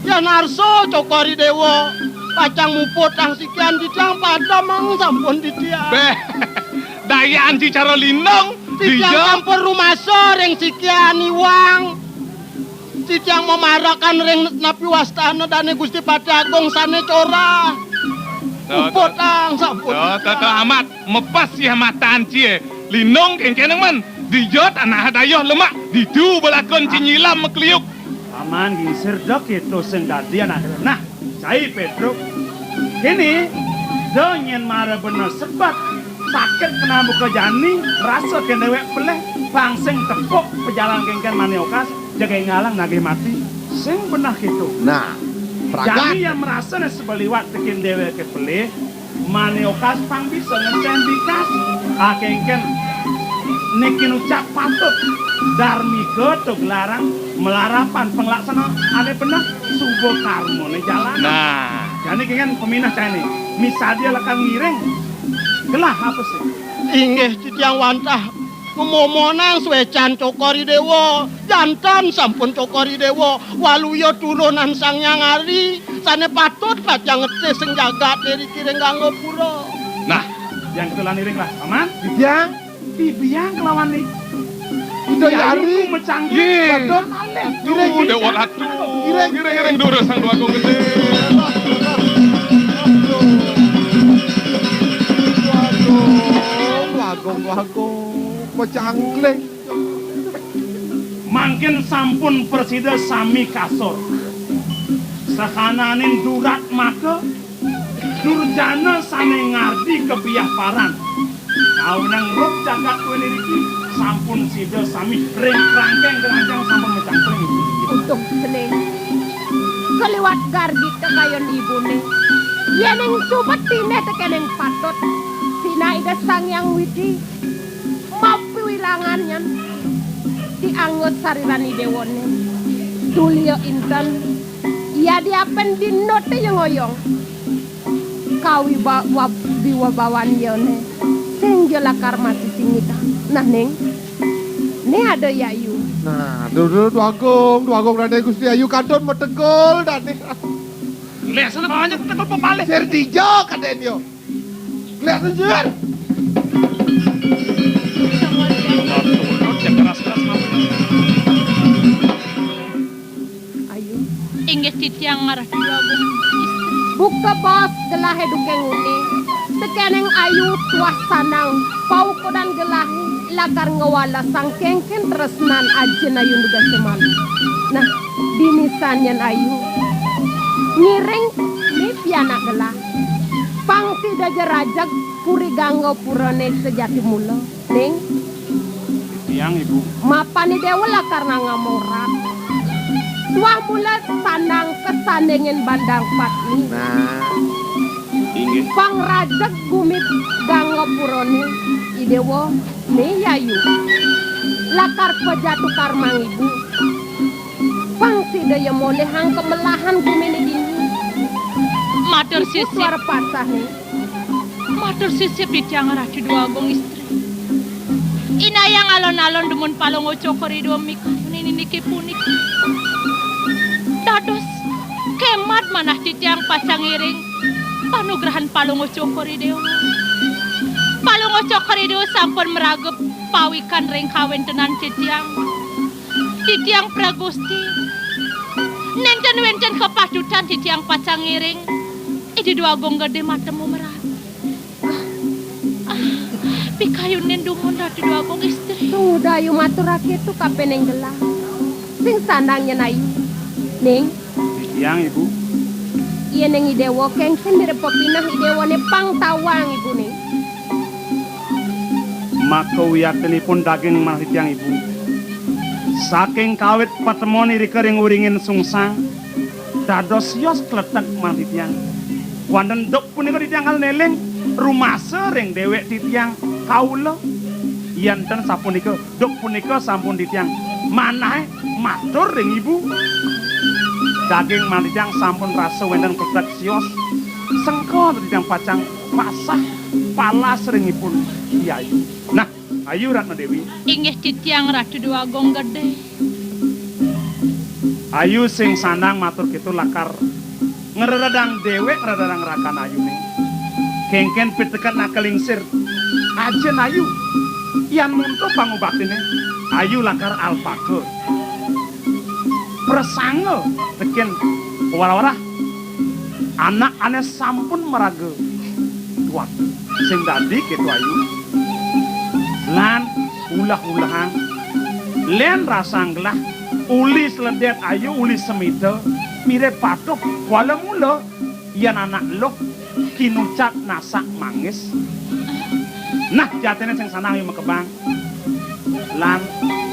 Yan arsa cokor I Déwa pacang muputang sikian titiang padamang sampun titiang. Béh. Dayan ci cara lindung, titiang dija. Sampun rumasa ring sikian iwang. Titiang mamarakan ring napi wastana dané Gusti Patih Agung sané corah. Tuh, tuh. Uputang sampun. Tuh, tuh, tuh, amat mepes ya matan cié. Lindung kéngkén men. Dija tanah dayuh lemak. Ditu balakun ci nyilam makliuk. Aman gingsir dek itu sing dadi anak. Nah, Cai Pétruk. Kéné, da nyén mara bena sebet, sakit kena muka jani, rasa kén déwék pelih, pang sing tepuk pejalan kéngkén mané okas, jaga ngalang nagih mati. Sing beneh kéto. Nah, pragat. Jani yan marasa né sebet liwat tekén déwéké pelih, mané okas pang bisa ngecén bikas. Ah, kéngkén. Niki nucap patut. Darmika to gelarang malarapan panglaksana ané beneh suba karmané jalan. Nah. Jani kéngkén paminah cainé. Misadia lakar ngiring. Gelah apa sih? Inggih titiang wantah Memomonang suécan Cokor I Déwa, janten sampun Cokor I Déwa, waluya turunan Sang Hyang Ari, sané patut pacang ngetih sing jagat iriki ring Gangapura. Nah, yang kita lan iring lah, Paman. Bibiang. Bibiang kelawan ni. Ida Yayu Ari. Ku mecanggih. Nggih. Waduh, malih. Iring, iring. Déwa Ratu. Iring. Ngiring-ngiring durus Sang Déwa Agung Gedé. Waduh, Agung, Agung, pecangkling. Mangkin sampun prasida sami kasor. Sahananing durat maka durjana sané ngardi kabiaparan. Kawenang ruk jagat kuwi niki sampun sida sami ring krangkeng keranjang sampun mecangkling. Untung cening. Kaliwat gargita kayon ibuné. Yéning subet tiné tekening patut. Sinah Ida Sang Hyang Widi. Mapiwilangan nyen dianggo sariran I Déwané. Tulia inten, yadiapin dina té ya ngoyong. Kawiba-, wab-, wibawan yané. Sing ja lakar mati singita. Nah, Ning. Né ada Yayu. Nah, duh, duh, Déwa Agung, Déwa Agung Raden Gusti Ayu kantun mategul dané. Lésana banyak tegul pepalih. Sir dija kadén yo. Lihat, Sir. Ayu. Inggih titiang ngarah Déwa Agung. Buka bos gelahé duké nguni. Tekéning Ayu tuah sanang. Paukudan gelahé lakar ngwalesang kéngkén tresnan ajin Ayu dugasé malu. Nah, dini sangkan Ayu. Ngiring ni pianak gelah. Pang sida ja rajeg puri Gangapurané sajati mula, Ning. Titiang, Ibu. Mapan I Déwa lakar ngamorab. Tuah mula sandang kasandingin bandang patni. Nah. Inggih. Pang rajeg gumi Gangapurané I Déwa né Yayu. Lakar pajatu karmang ibu. Pang sida ya molihang kamelahan guminé dini. Matur sisip. Tuara pasah né. Matur sisip titiang Ratu Déwa Agung Istri. Inayang alon-alon dumun Palungguh Cokor I Déwa mikayunin niki puniki. Dados kémad manah titiang pacang ngiring panugrahan Palungguh Cokor I Déwa. Palungguh Cokor I Déwa sampun maraga pawikan ring kawéntenan titiang. Titiang Pragusti. Nénten wénten kapatutan titiang pacang ngiring Ida Déwa Agung Gedé matemu merat. Ah, ah, pikayunin dumun Ratu Déwa Agung Istri. Tunggu Ayu matur raketu kapining gelah. Sing sandang nyen Ayu. Ning. Titiang, Ibu. Yéning I Déwa kéngkén mirib pepineh I Déwané pang tawang ibuné. Maka wiaktinipun daging manah titiang, Ibu. Saking kawit patemon irika ring uringin sungsang, dados sios kletek manah titiang. Wantah duk punika titiang kal neling rumasa ring déwék titiang kaula. Yén ten sapunika, duk punika sampun titiang manahé matur ring Ibu. Daging manah titiang sampun rasa wénten kletek sios. Sengka titiang pacang pasah palas ring ipun Yayu. Nah, Ayu Ratna Déwi. Inggih titiang Ratu Déwa Agung Gedé. Ayu sing sandang matur kéto lakar ngreredang déwék, ngreredang rakan Ayuné. Kéngkén piteket nak lingsir. Ajin Ayu. Yan muntuh pangubaktiné, Ayu lakar alpaka. Prasanga tekén wara-wara anak ané sampun maraga tuak. Sing dadi kéto Ayu. Lan ulah-ulahang. Lén rasang gelah uli sledét Ayu, uli semita, mirib patuh, kuala mula, yan anak luh, kinucap nasak manggis. Nah, jatiné sing sandang Ayu makebang. Lan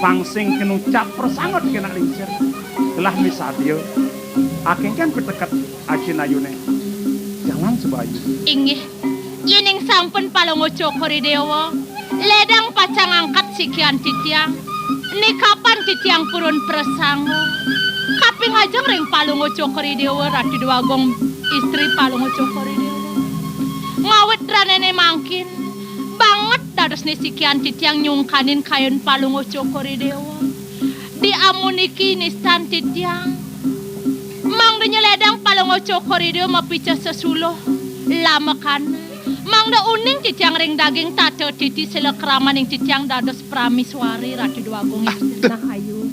pang sing kinucap prasanga tekén nak lingsir. Gelah misadia. Akéngkén piteket ajin Ayuné. Jangan suba Ayu. Inggih. Yéning sampun Palungguh Cokor I Déwa, lédang pacang angkat sikian titiang. Nikapan titiang purun prasanga. Kaping ajeng ring Palungguh Cokor I Déwa, Ratu Déwa Agung Istri Palungguh Cokor I Déwa. Ngawit ranéné mangkin, banget Dadosné sikian titiang nyungkanin kayun Palungguh Cokor I Déwa. Di amuniki nistan titiang. Mangda nyeledang Palungguh Cokor I Déwa mapica sesuluh lamekana. Mangda uning titiang ring daging tata titi sila kramaning titiang dados prameswari Ratu Déwagung Istri. Nah, Ayu.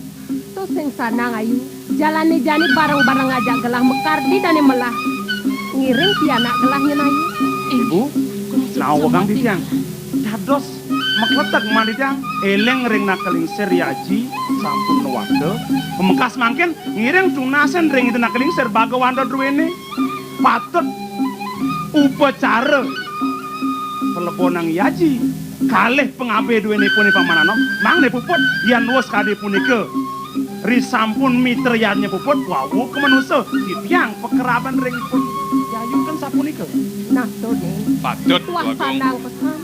To sing sanang, Ayu. Jalané jani bareng-bareng ajak gelah makardi dané melah. Ngiring pianak gelah nyén, Ayu. Ibu, nawegang titiang. Dados makleteg man titiang éling ring Naka Lingsir I Aji sampun nuwaka. Pamekas mangkin ngiring tunasin ring Ida Naka Lingsir Bagawanta druéné. Patut upacara palebonang I Aji kalih pangabih druéné punika pamanana, mangda puput yén wus kadi punika. Risampun mitra yadnya puput, wau ka manusa, titiang pakeraban ring ipun. Yayu kan sapunika. Nah, to, Ding. Patut, Tuah Bagong. Sanang pesan.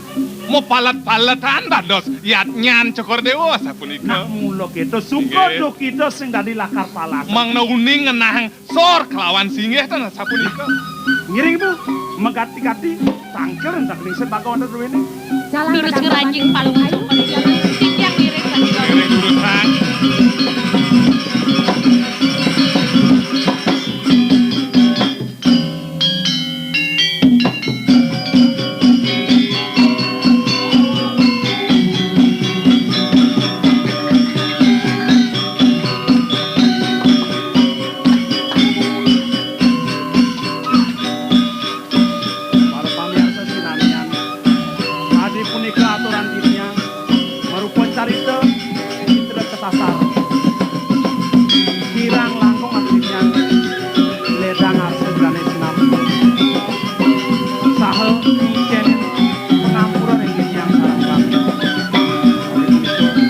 Mapalet-paletan dados yadnyan Cokor Déwa sapunika. Nah, mula kéto, suka Inggih. Duh kita sing dadi lakar palas. Mangda uning ngenahang sor kelawan singgih tan sapunika. Ngiring, Bu, magati-gati, tangkil ring Lingsir Bagawanta druéné. Jalan. Durus ngranjing Palungguh Cokor. Titiang ngiring sapunika. Ngiring durusang. Para pamiarsa sinamian, adi punika aturan titiang, marupa carita, Citra Kesasar. Kirang langkung aturan titiang, ledang arsa jane sinambi. Saha ngicen pangampura ring titiang sareng sami.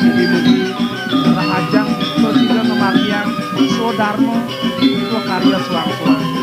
Mugi-mugi rahajeng sida ngamargiang swadarma, swakarya suang-suang.